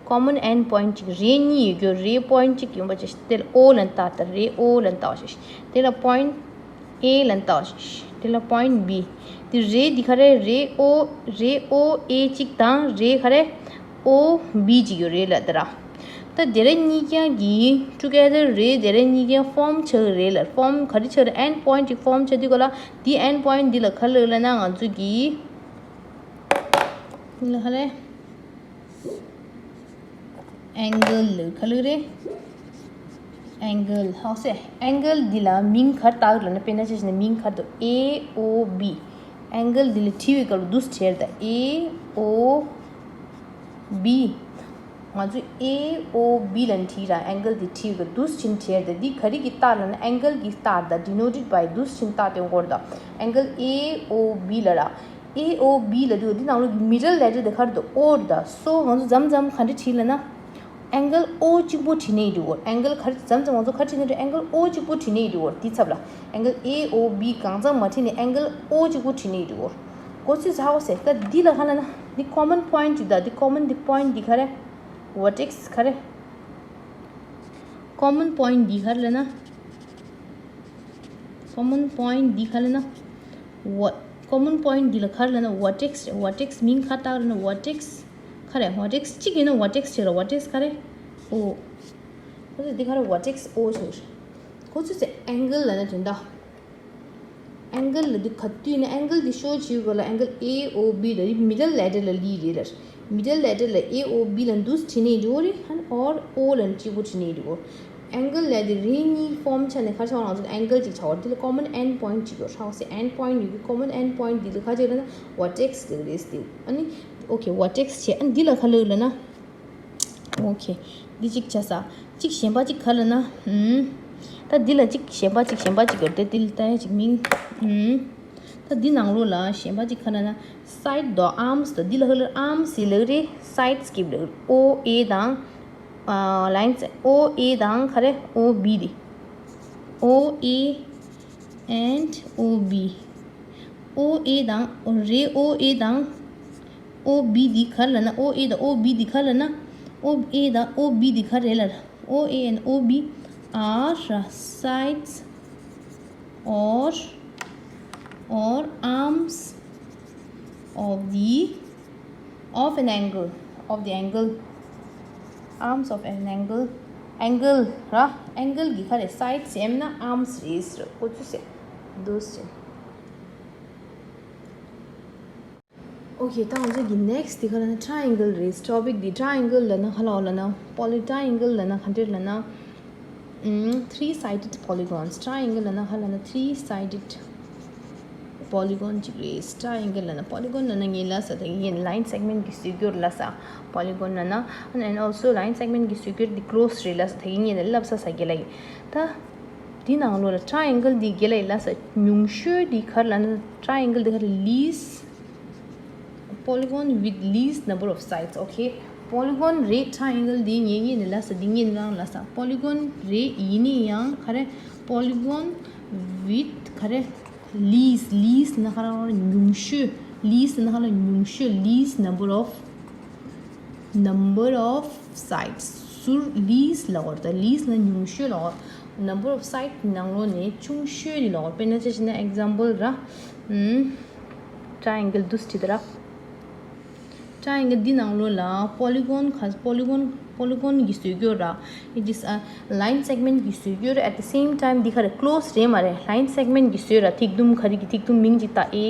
common end point གཅིག་རེ་གཉིས་ཡོད་རྒྱུ་རེ་point གཅིག་ཡོང་པ་ཅིག་དེ་ལ་O ལན་བཏགས། ད་རེ་O ལན་བཏགས་ཅིག་དེ་ལ་point A ལན་བཏགས་ཅིག་དེ་ལ་point B དེ་རེ་འདི་ག་རེ། རེ་O རེ O A གཅིག་དང་རེ་ག་རེ། O B གཅིག་ཡོད་རེད་ལ་དེ་ར། ད་དེ་ར་གཉིས་ཀྱང་གི་together རེ་དེ་ར་གཉིས་ཀྱང་form ཆགས་རེད་ལ། form ག་རེ་ཆགས་རེད། end point གཅིག་form ཆགས་དུས་ག་ལ་འདི་end point འདི་ལ་ག་ལ་ལ་ན་ང་ཚོ་གི་ལ་ཧ་ལས། angle ལ་ག་ལ་རེད། angle ཧོ་སེ། angle འདི་ལ་མིང་ག་རེ་བཏགས་ལ་ན། དཔེར་ན་ཆ་བཞག་ན་མིང་ག་རེ་འདུག A O B angle འདི་ལ་བྲིས་པའི་སྐབས་ལ་འདུག་སེ་བྲིས་ད། A O B ང་ཚོས A O B ལ་བྲིས་ར། angle དེ་བྲིས་གི་འདུག་ཕྱིན་བྲིས་དེ་འདི་ག་རེ་གི་རྟགས་ལབ་ན་angle གི་རྟགས་ད། denoted by འདུག་ཕྱིན་རྟགས་དེ་འགོར་ད། angle A O B ལ་ར། A O B ལ་འདུག་འདི་ནང་ལོགས་ཀྱི་middle letter དེ་ག་རེ་འདུག O རེད་ད། so ང་ཚོ་མཚམས་མཚམས་ག་འདྲ་བྲིས་ལབ་ན། angle O གཅིག་པོ་བྲིས་ནས་འགྲིག་གོ angle ག་རེ་མཚམས་མཚམས་ང་ཚོ་ག་རེ་བྲིས་ནས་འགྲིག angle O གཅིག་པོ་བྲིས་ནས་འགྲིག་གོ་འདི་ཚབ་ལ། angle A O B གང་ཚང་མ་བྲིས་ནས་angle O གཅིག་པོ་བྲིས་ནས་འགྲིག་གོ་གོ་ཚུལ་ཚ་བོ་ཟེར། ད་འདི་ལ་ག་ལབ་ན་འདི་common point གཅིག་ད། འདི་common འདི་point འདི་ག་རེ། vertex ག་རེ། common point འདི་ག་རེ་ལབ་ན། common point འདི་ག་ལབ་ན། ཝ། common point འདི་ལ་ག་རེ་ལབ་ན་vertex རེད། vertex མིང་ག་བཏགས་རེད་ན་vertex ག་རེ། vertex གཅིག་ཡིན་ན་vertex བྱས་ལ་vertex ག་རེ། O ཁོ་ཚོས་འདི་ག་རེ་vertex O བྱས་རེད། ཁོ་ཚོས་ཚེ་angle ལབ་ན་དོན་དག angle ལ་འདི་ག་དུས་ནས་angle འདི་show བྱེད་དགོས་ལ། angle A O B ལ་འདི་middle letter ལ་ལི་རེད་ལ། middle letter ལ་A O B ལ་འདུག་བྲིས་ནས་འགྲོ་རེད། ཨན་or O ལ་གཅིག་པོ་བྲིས་ནས་འགྲོ། angle ལ་འདི་རེ་གཉིས་form ཆ་ནས་ཁ་ཆ་ང་ཚོ་angle གཅིག་ཆ་བ་འདི་ལ་common end point གཅིག་ཡོད་ཧྲ་བ་སེ། end point ཡོད་གི common end point འདི་ལ་ཁ་ཆ་རེད་ན་vertex ལ་རེད་སྟེ། ཨ་ནི་okay vertex བྱས། ཨ་ནི་འདི་ལ་ཁ་ལོ་ལ་ན། okay འདི་གཅིག་ཆ་ས། གཅིག་གཞན་པ་གཅིག་ག་ལ་ན། ཨུམ། ད་འདི་ལ་གཅིག་གཞན་པ་གཅིག་གཞན་པ་གཅིག་ཡོད་དེ་འདི་ལ་ད་ཡ་གཅིག་མིང་། ཨུམ། ད་འདི་ནང་ལོགས་ལ་གཞན་པ་གཅིག་ག་ལ་ན། side དང་arms དང་འདི་ལ་ཧ་ལ་arms ཡི་ལག་རེད། side skip ལག་O A དང་། ཨ། lines O A དང་ག་རེ་O B འདི། O A and O B O A དང་རེད། O A དང་O B འདི་ག་རེ་ལབ་ན། O A དང་O B འདི་ག་རེ་ལབ་ན། O A དང་O B འདི་ག་རེ་ལབ། O A and O B are sides or or arms of the of an angle of the angle arms of an angle angle ར། angle གི་ག་རེ། sides ཡིན་ན་arms རེད་ཟེར། ཁོ་ཚོས་ཟེར་འདུག་ཟེར། okay ད་ང་ཚོ་གི་next དེ་ག་ལབ་ན་triangle རེད། topic དེ་triangle ལབ་ན་ག་ལབ་ལབ་ན་poly triangle ལབ་ན་ག་འདྲ་ལབ་ན། ཨུམ། three sided polygons triangle ལབ་ན་ག་ལབ་ན་three sided polygon གཅིག་རེད། triangle ལབ་ན་polygon ལབ་ན་ངས་ལབ་ས་དེ་ངས་line segment གི་ཟེར་རྒྱུར་ལབ་ས། polygon ལབ་ན་and also line segment གི་ཟེར་རྒྱུར་དེ་close རེད་ལབ་ས་དེ་ངས་ལབ་ས་ས་རྒྱལ་ལ་ཡིན། ད་དེ་ནང་ལོགས་ལ་triangle དེ་རྒྱལ་ལ་ཡིན་ལབ་ས་ཉུང་ཤོས་དེ་ག་རེ་ལབ་ན། triangle དེ་ག་རེ། least polygon with least number of sides okay polygon རེད། triangle འདི་ངེད་གཉིས་ནས་ལབ་ས་འདི་ངེད་རང་ལབ་ས་polygon རེད། ཡིན་ནའི་ཡང་ག་རེ། polygon with ག་རེ། least least ན་ག་རེ་ཉུང་ཤོས། least ན་ག་རེ་ཉུང་ཤོས། least number of number of sides ཟུར་least ལབ་པ་རེད། ད་least ན་ཉུང་ཤོས་ལབ་པ། number of side ནང་ལོགས་ནས་ཆུང་ཤོས་རེད་ལབ་པ། དཔེར་ན་ཆ་བཞག་ན་example ར། ཨུམ། triangle འདུག་སེ་བྲིས་ད་ར། triangle འདི་ནང་ལོགས་ལ་polygon ག polygon polygon གི་ཟེར་རྒྱུ་ར། it is a line segment གི་ཟེར་རྒྱུ་ར། at the same time འདི་ག་རེ་close རེད་མ་རེད། line segment གི་ཟེར་ར། ཐིག་དུམ་ག་རེ་གི་ཐིག་དུམ་མིང་གཅིག་ད་A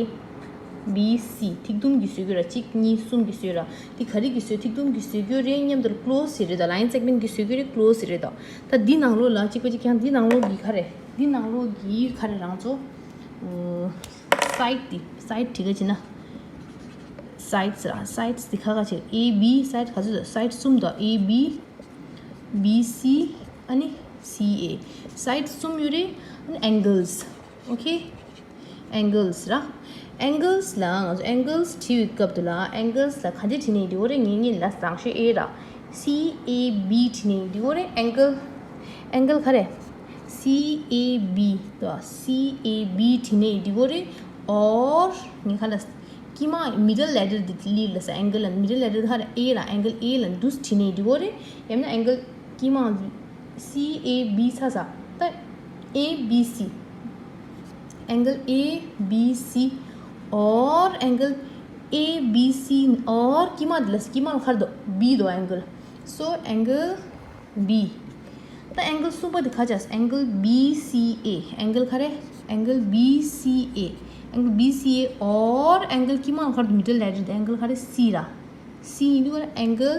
B C ཐིག་དུམ་གི་ཟེར་རྒྱུ་ར། གཅིག་གཉིས་གསུམ་གི་ཟེར་ར། འདི་ག་རེ་གི་ཟེར་ཐིག་དུམ་གི་ཟེར་རྒྱུ་རེད། མཉམ་དུ་close རེད་ད། line segment གི་ཟེར་རྒྱུ་རེད། close རེད་ད། ད་འདི་ནང་ལོགས་ལ་གཅིག་པ་གཅིག་རྐྱང་འདི་ནང་ལོགས་གི་ག་རེ། འདི་ནང་ལོགས་གི་ག་རེ་རང་ཚོ། side དེ་side དེ་ག་ཅི་ན། sides ར། sides དེ་ཁ་ཁ་ཆེ། A B side ག་ཚོད་side གསུམ་དང་A B B C ཨ་ནི་C A side གསུམ་ཡོད་རེད། ཨ་ནི་angles okay angles ར། angles ལ་ང་ཚོ་angles བྲིས་པའི་སྐབས་དུ་ལ་angles ལ་ག་འདྲ་བྲིས་ནས་འདི་འོ་རེ་ངེད་གཉིས་ལ་རང་ཤོས་A ར། C A B བྲིས་ནས་འདི་འོ་རེ་angle angle ག་རེ། C A B དོ། C A B བྲིས་ནས་འདི་གོ་རེད། or ངས་ཁ་ལ་དཀྱིལ་མ་middle letter འདི་ལི་ལ་ས། angle ལ་middle letter ཧ་ར་A ལ་angle A ལ་འདུག་བྲིས་ནས་འདི་གོ་རེད། ཡང་ན་angle དཀྱིལ་མ་C A B ཚ་ས། ད་A B C angle A B C or angle A B C or དཀྱིལ་མ་འདི་ལ་དཀྱིལ་མ་ལ་ཁར་དོ་B དོ་angle so angle B ད་angle གསུམ་པ་དེ་ག་ཅག angle B C A angle ག་རེ། angle B C A angle B C A or angle དཀྱིལ་མ་གར་དུ་middle letter དེ་angle ག་རེ། C ར། C ཡིན་དུས་ག་རེ། angle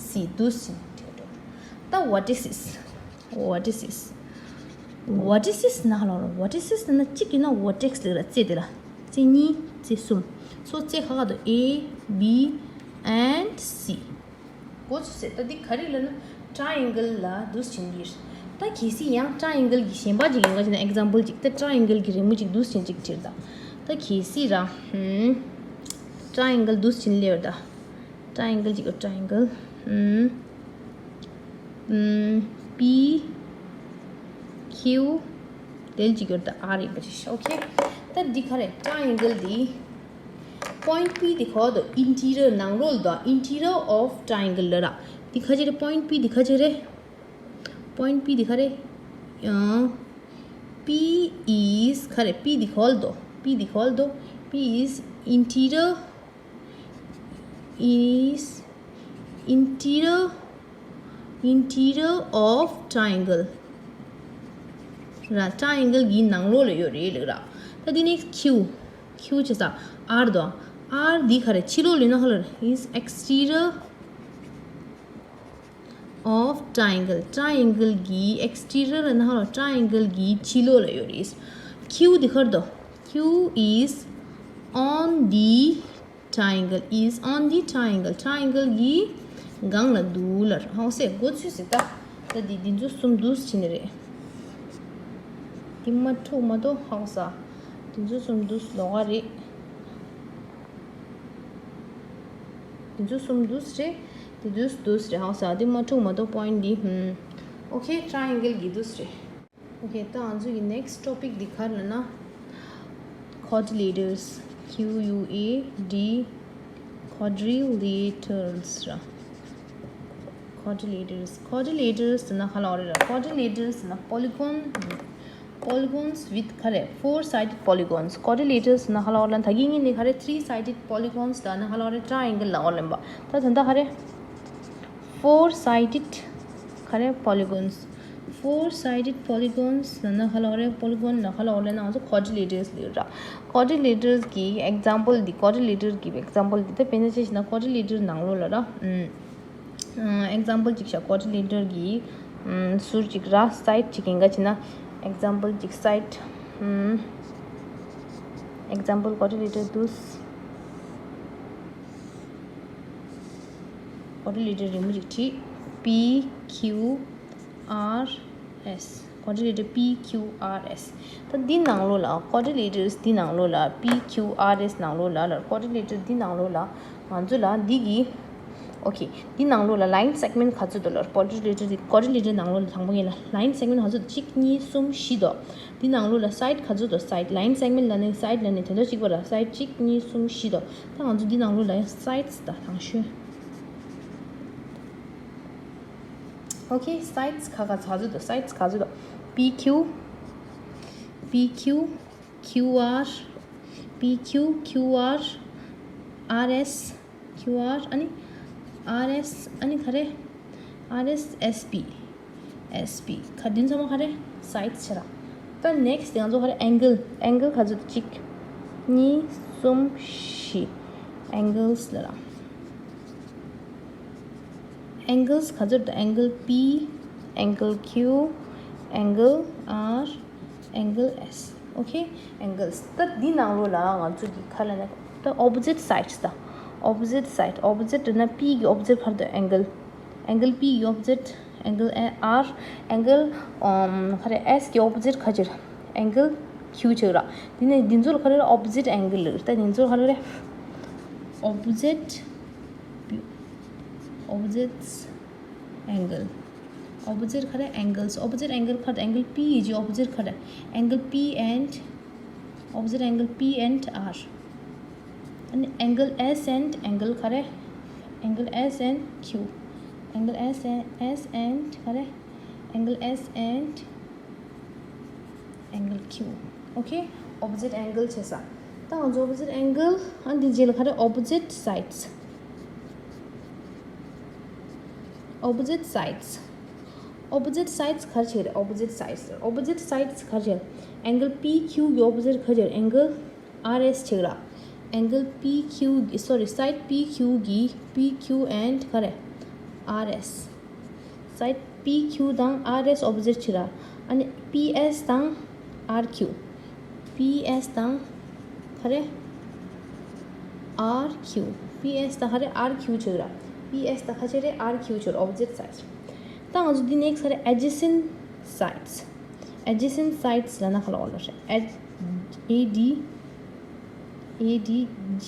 C འདུག་སེ་བྲིས་འགྲོ། ད་what is this? What is this? What is this ན་ལོ། What is this ན་གཅིག་ཡིན་ན་vertex ལེགས་ལ་རྩེ་དེ་ལ། རྩེ་གཉིས་རྩེ་གསུམ། so རྩེ་ཁ་ཁ་དུ་A B and C གོ་ཚུལ་ཟེར། ད་འདི་ག་རེ་ལབ་ན་ཊ་ཡེང་གལ་ལ་འདུག་སེ་བྱེད་ཀྱི་རེད། ད་གལ་སྲིད་ཡང་ཊ་ཡེང་གལ་གྱི་གཞན་པ་ཅིག་ཡིན་ག་ཅིག་ན་ཨེག་ཛམ་པལ་ཅིག་ད་ཊ་ཡེང་གལ་གྱི་རི་མོ་ཅིག་འདུག་སེ་བྱེད་ཅིག་བྲིས་ད། ད་གལ་སྲིད་རང་ཧུམ། ཊ་ཡེང་གལ་འདུག་སེ་བྱེད་ལེ་བར་ད། ཊ་ཡེང་གལ་ཅིག་ཡོད། ཊ་ཡེང་གལ་ཧུམ། ཧུམ། པི་ཁྱིའུ་དེ་ཅིག་ཡོད། ད་ཨར་ཡིན་པ་ཅིག་ཤོག་ཨོ་ཁེ། ད་འདི་ག་རེ་ཊ་ཡེང་གལ་འདི། པོ་ཡིན་ཊི་པི་འདི་གོ་དོ་ཨིན་ཊི་རི་ཡར་ནང་ལོགས་དོ་ཨིན་ཊི་རི་ཡར་ཨོཕ་ཊ་ཡེང་གལ་ལ་ར། འདི་ག་ཅི་རེད། པོ་ཡིན་ཊི་པི་འདི་ག་ཅི་རེད། པོ་ཡིན་ཊི་པི་འདི་ག་རེད། ཡང་པི་ཨིས་ག་རེ། པི་འདི་གོ་དོ། པི་འདི་གོ་དོ། པི་ཨིས་ཨིན་ཊི་རི་ཡར། is interior interior of triangle ར། ཊ་ཡེང་གལ་གྱི་ནང་ལོགས་ལ་ཡོད་རེད་ལབ་ར། ད་འདི་ནི་ཁྱིའུ། ཁྱིའུ་བྱས་ཙང་ཨར་དོ། ཨར་འདི་ག་རེ། ཕྱི་ལོགས་ལ་ཡོད་ན་ཧ་ལ་ར། is exterior of triangle. ཊ་ཡེང་གལ་གྱི་ཨེག་སི་ཊི་རི་ཡར་ལ་ཡོད་ན་ཧ་ལ་ར། ཊ་ཡེང་གལ་གྱི་ཕྱི་ལོགས་ལ་ཡོད་རེད། ཁྱིའུ་འདི་ག་རེ་དོ། ཁྱིའུ་is on the triangle is on the triangle. ཊ་ཡེང་གལ་གྱི་སྒང་ལ་འདུག་ལབ་ར། ཧོ་སེ་གོ་ཚུལ་ཟེར་ད། ད་འདི་འདི་ཚོ་གསུམ་འདུག་སེ་བྱེད་ནི་རེད། འདི་མ་འཁྲུག་མ་གཏོགས་ཧོ་ས། འདི་ཚོ་གསུམ་འདུག་སེ་ལོགས་ཀ་རེད། འདི་ཚོ་གསུམ་འདུག་སེ་རེད། འདི་འདུག་སེ་འདུག་སེ་རེད། ཧོ་ས་འདི་མ་འཁྲུག་མ་གཏོགས་པོ་ཡིན་ཊི་འདི། ཧུམ། ཨོ་ཁེ། ཊ་ཡེང་གལ་གྱི་འདུག་སེ་རེད། ཨོ་ཁེ། ད་ང་ཚོ་གི་ནེག་སི་ཊི་ཊོ་པིག་འདི་ག་རེ་ལབ་ན། quadrilaters. Q U A D quadrilaters ར། quadrilaters. quadrilaters ཟེར་ན་ག་ལབ་རེད་ར། quadrilaters ཟེར་ན་པོ་ལི་གོན། polygons with ག་རེ། four sided polygons. quadrilaters ཟེར་ན་ག་ལབ་རེད་ལབ་ན། ད་གིན་ངས་ནི་ག་རེ། three sided polygons ལབ་ན་ག་ལབ་རེད། ཊ་ཡེང་གལ་ལབ་རེད་ལབ་པ། ད་ད་ལྟ་ག་རེ། four sided ག་རེ། polygons. four sided polygons ལབ་ན་ག་ལབ་རེད། པོ་ལི་གོན་ལབ་ན་ག་ལབ་རེད་ལབ་ན་ང་ཚོ་quadrilaters ལབ་ར། quadrilaters གི་ཨེག་ཛམ་པལ་འདི། quadrilater གི་ཨེག་ཛམ་པལ་འདི་ད་དཔེར་ན་ཆ་བཞག་ན་quadrilater ནང་ལོགས་ལ་ར། ཨུམ། ཨེག་ཛམ་པལ་ཅིག་བཞག quadrilater གི་ཨུམ། ཟུར་ཅིག་ར། སའིཌ་ཅིག་ཡིན་ག་བྱས་ན། ཨེག་ཛམ་པལ་ཅིག་སའིཌ། ཨུམ། ཨེག་ཛམ་པལ་quadrilater འདུག quadrilater རི་མོ་ཅིག་བྲིས། P Q R S. quadrilater P Q R S. ད་འདི་ནང་ལོགས་ལ། quadrilaters འདི་ནང་ལོགས་ལ། P Q R S ནང་ལོགས་ལ་ལ། quadrilater འདི་ནང་ལོགས་ལ་ང་ཚོ་ལ་འདི་གི། ཨོ་ཁེ། འདི་ནང་ལོགས་ལ་line segment ག་ཚོད་འདུག་ལ། quadrilater འདི། quadrilater ནང་ལོགས་ལ་དང་པོ་ངེད་ལ་line segment ག་ཚོད་འདུག་གཅིག་གཉིས་གསུམ་བཞི་འདུག་འདི་ནང་ལོགས་ལ་side ག་ཚོད་འདུག side. line segment ལབ་ནས་side ལབ་ནས་དེ་འདྲ་གཅིག་པ་ར། side གཅིག་གཉིས་གསུམ་བཞི་འདུག་ད་ང་ཚོ་འདི་ནང་ལོགས་ལ་ཡང་sides ད་དང་ཤོས། ཨོ་ཁེ། sides ག་ག་ཚ་ཚོད་དང་sides ག་ཚོད་དང་P Q P Q Q R P Q Q R R S Q R ཨ་ནི་R S ཨ་ནི་ག་རེ། R S S P S P ག་འདི་ཚང་མ་ག་རེ། sides བྱེད་ར། ད་next དེ་ང་ཚོ་ག་རེ། angle angle ག་ཚོད་གཅིག་གཉིས་གསུམ་བཞི། angles ལ་ར། angles ག་ཚོད་དང་angle P angle Q angle R angle S. ཨོ་ཁེ། angles ད་འདི་ནང་ལོགས་ལ་ང་ཚོ་གི་ག་ལབ་ན་ད་opposite sides ད། opposite side opposite ན་P གི་opposite ག་རེ་དང་angle angle P གི་opposite angle R angle ག་རེ། S གི་opposite ག་ཅིག angle Q ཅིག་ར། འདི་ནས་འདི་ཚོ་ལ་ག་རེ། opposite angle ད་འདི་ཚོ་ག་རེ། opposite opposites angle opposite ག་རེ། angles opposite angle ག་རེ། angle P ཡི་opposite ག་རེ། angle P and opposite angle P and R and angle S and angle ག་རེ། angle S and Q angle S and S and ག་རེ། angle S and angle Q. ཨོ་ཁེ། opposite angle བྱས་ས། ད་ང་ཚོ་opposite angle ཨ་འདི་རྗེས་ལ་ག་རེ། opposite sides opposite sides opposite sides ག་རེ་བྱས་རེད། opposite sides opposite sides ག་རེ་བྱས། angle P Q གི་opposite ག་རེ་བྱས། angle R S བྱས་ར། angle P Q གི་sorry side P Q གི P Q and ག་རེ། R S side P Q དང་R S opposite བྱས་ར། ཨ་ནི་P S དང་R Q P S དང་ག་རེ། R Q P S དང་ག་རེ། R Q བྱས་ར། P S ད་ཁ་ཆེ་རེད། R Q ཆོར་opposite sides། ད་ང་ཚོ་འདི་next ག་རེད། adjacent sides། adjacent sides ལབ་ན་ཁ་ལ་འོ་ལ་རེད། A D A D J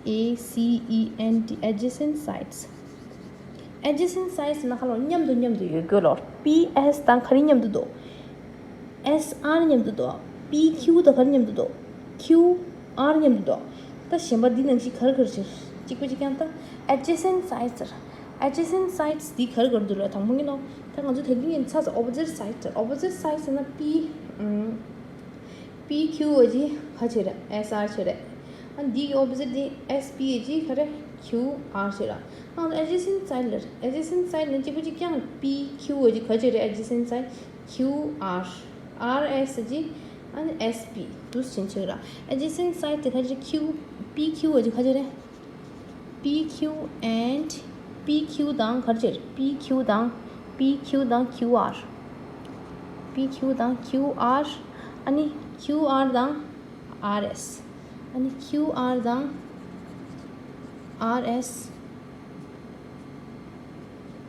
A C E N T adjacent sides། adjacent sides ལབ་ན་ཁ་ལ་མཉམ་དུ་མཉམ་དུ་ཡོད་རྒྱུ་ལོ། P S དང་ག་རེ་མཉམ་དུ་འདུག S R མཉམ་དུ་འདུག P Q དང་ག་རེ་མཉམ་དུ་འདུག Q R མཉམ་དུ་འདུག་ད་གཞན་པ་འདི་ནང་བཞིན་ག་རེ་ག་རེ་བྱེད། གཅིག་པ་གཅིག་རྐྱང་། ད་adjacent sides ཟེར། adjacent sides འདི་ག་རེ་ག་རེ་འདུག་ལ་དང་པོ་ཡིན་ནོ། ད་ང་ཚོ་དེ་རིང་ཡིན་ཚ་ཚ་opposite sides ཟེར། opposite sides ཟེར་ན་P ཨམ། P Q འོ་ཅི་ག་ཆེ་རེད། S R ཆེ་རེད། ཨ་འདི་གི་opposite འདི་S P འོ་ཅི་ག་རེ། Q R ཆེ་རེད། ཨ་adjacent side ལ་adjacent side ལ་གཅིག་པ་གཅིག་རྐྱང་། P Q འོ་ཅི་ག་ཆེ་རེད། adjacent side Q R R S འོ་ཅི་ཨ་S P འདུག་སེ་ཆེ་རེད། adjacent side དེ་ག་ཆེ་རེད། Q P Q འོ་ཅི་ག་ཆེ་རེད། P Q and P Q དང་ག་རེ་བྱེད། P Q དང་P Q དང་Q R། P Q དང་Q R། ཨ་ནི་Q R དང་R S། ཨ་ནི་Q R དང་R S།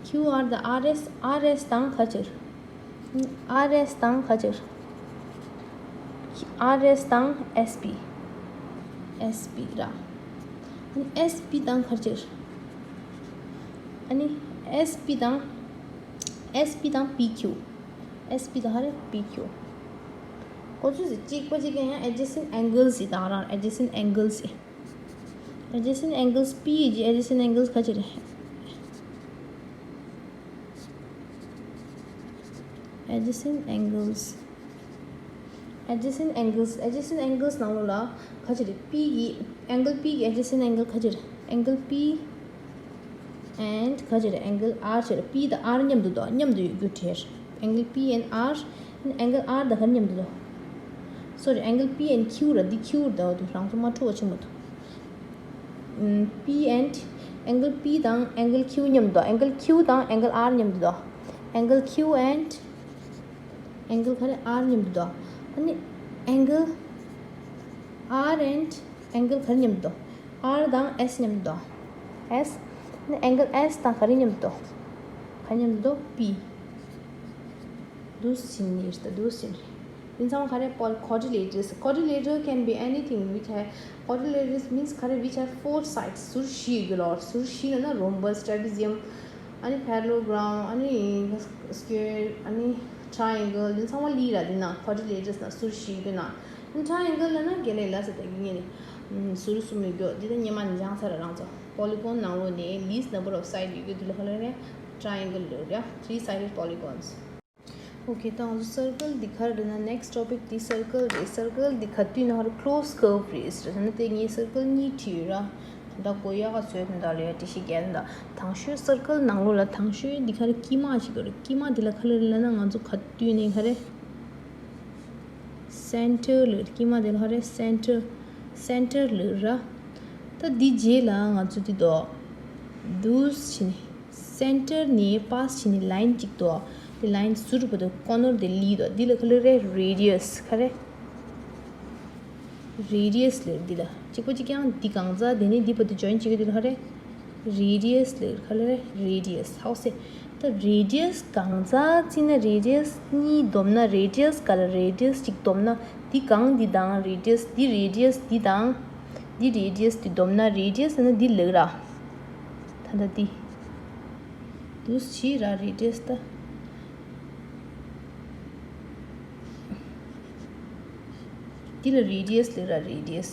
Q R དང་R S། R S དང་ག་རེ་བྱེད། R S དང་ག་རེ་བྱེད། R S དང་S P། S P ར། ཨ་ནི་S P དང་ག་རེ་བྱེད། ཨ་ནི་S P དང་S P དང་P Q། S P དང་ག་རེ། P Q། ཁོ་ཚོས་གཅིག་པ་གཅིག་ཡང་adjacent angles ཡི་དང་རང་adjacent angles ཡི། adjacent angles P ཡི་adjacent angles ག་རེ་བྱེད། adjacent angles adjacent angles adjacent angles ནང་ལོགས་ལ་ག་རེ་བྱེད། P གི་angle P གི་adjacent angle ག་རེ་བྱེད། angle P and ག་རེ་བྱེད། angle R བྱེད། P དང་R མཉམ་དུ་འདུག་མཉམ་དུ་ཡོད་རྒྱུ་དེར། angle P and R angle R དང་ག་རེ་མཉམ་དུ་འདུག sorry angle P and Q ར། འདི་Q ར་འདུག་རང་ཚོ་མ་འཁྲུག་པ་ཆེན་པོ་འདུག P and angle P དང་angle Q མཉམ་དུ། angle Q དང་angle R མཉམ་དུ། angle Q and angle ག་རེ། R མཉམ་དུ། ཨ་ནི་angle R and angle ག་རེ་མཉམ་དུ། R དང་S མཉམ་དུ། S ཨ་ནི་angle S དང་ག་རེ་མཉམ་དུ། ག་རེ་མཉམ་དུ། P། འདུག་སེ་ཡིན་ད། འདུག་སེ་ཡིན། དེ་ཚང་མ་ག་རེ། པོལ། quadrilaterals། quadrilateral can be anything which have quadrilaterals means ག་རེ། which have four sides ཟུར་བཞི་ཡོད་རྒྱུ་ལ། ཟུར་བཞི་ལབ་ན་rhombus, trapezium ཨ་ནི་parallelogram ཨ་ནི་square ཨ་ནི་triangle དེ་ཚང་མ་ལི་ར། དེ་ན་quadrilaterals ན་ཟུར་བཞི་ཡོད་རྒྱུ་ན། triangle ལབ་ན་རྒན་ལགས་ལ་ཟེར་ད་གི་ངས་ནི་ཟུར་གསུམ་ཡོད་རྒྱུ། འདི་ད་སྔོན་མ་ནས་སྦྱངས་ཚར་ར་རང་ཚོ། polygon ནང་ལོགས་ནས་least number of side ཡོད་རྒྱུ་དེ་ལ་ག་རེ་ལབ་རེད། triangle ལབ་རེད། three sided polygons། Okay ད་ང་ཚོ་circle འདི་ག་རེ་རེད་ན། next topic འདི་circle རེད། circle འདི་ག་དུས་ན་ག་རེ། closed curve རེད་ཟེར་ན། དེ་ངས་circle གཉིས་བྲིས་ཡོད་ར། ད་གོ་ཡག་ག་བཟོས་དོན་དག་ལ་ཡ་འགྲེལ་བཤད་རྒྱག་ན། ད་དང་ཤོས་circle ནང་ལོགས་ལ་དང་ཤོས་འདི་ག་རེ། དཀྱིལ་མ་ཞིག་ཡོད་རེད། དཀྱིལ་མ་འདི་ལ་ག་རེ་ལབ་ན། ང་ཚོ་ག་དུས་ནས་ག་རེ། center ལབ། དཀྱིལ་མ་འདི་ལ་ག་རེ། center center ལབ་ར། ད་འདི་རྗེས་ལ་ང་ཚོ་འདི་དོ། འདུག་སེ་བྱས་ནས། center ནས་pass བྱས་ནས་line གཅིག་འདུག་དེ་line ཟུར་བར་དུ་corner དེ་ལི་འདུག་འདི་ལ་ག་རེ་རེད། radius ག་རེ། radius ལབ་འདི་ལ། གཅིག་པ་གཅིག་རྐྱང་། འདི་གང་ཚ་དེ་ནས་འདི་བར་དུ་join བྱེད་ཀྱི་འདི་ལ་ག་རེ། radius ལབ་ག་རེ་རེད། radius ཧའོ་སེ། ད་radius གང་ཚ་བརྩིས་ན་radius གཉིས་བསྡོམས་ན། radius ག་ལ་radius གཅིག་བསྡོམས་ན། འདི་གང་འདི་དང་radius འདི། radius འདི་དང་འདི། radius འདི་བསྡོམས་ན་radius ཟེར་ན་འདི་ལབ་ར། ད་ལྟ་འདི། འདུག་སེ་བྱས་ར་radius ད། འདི་ལ་radius ལབ་ར། radius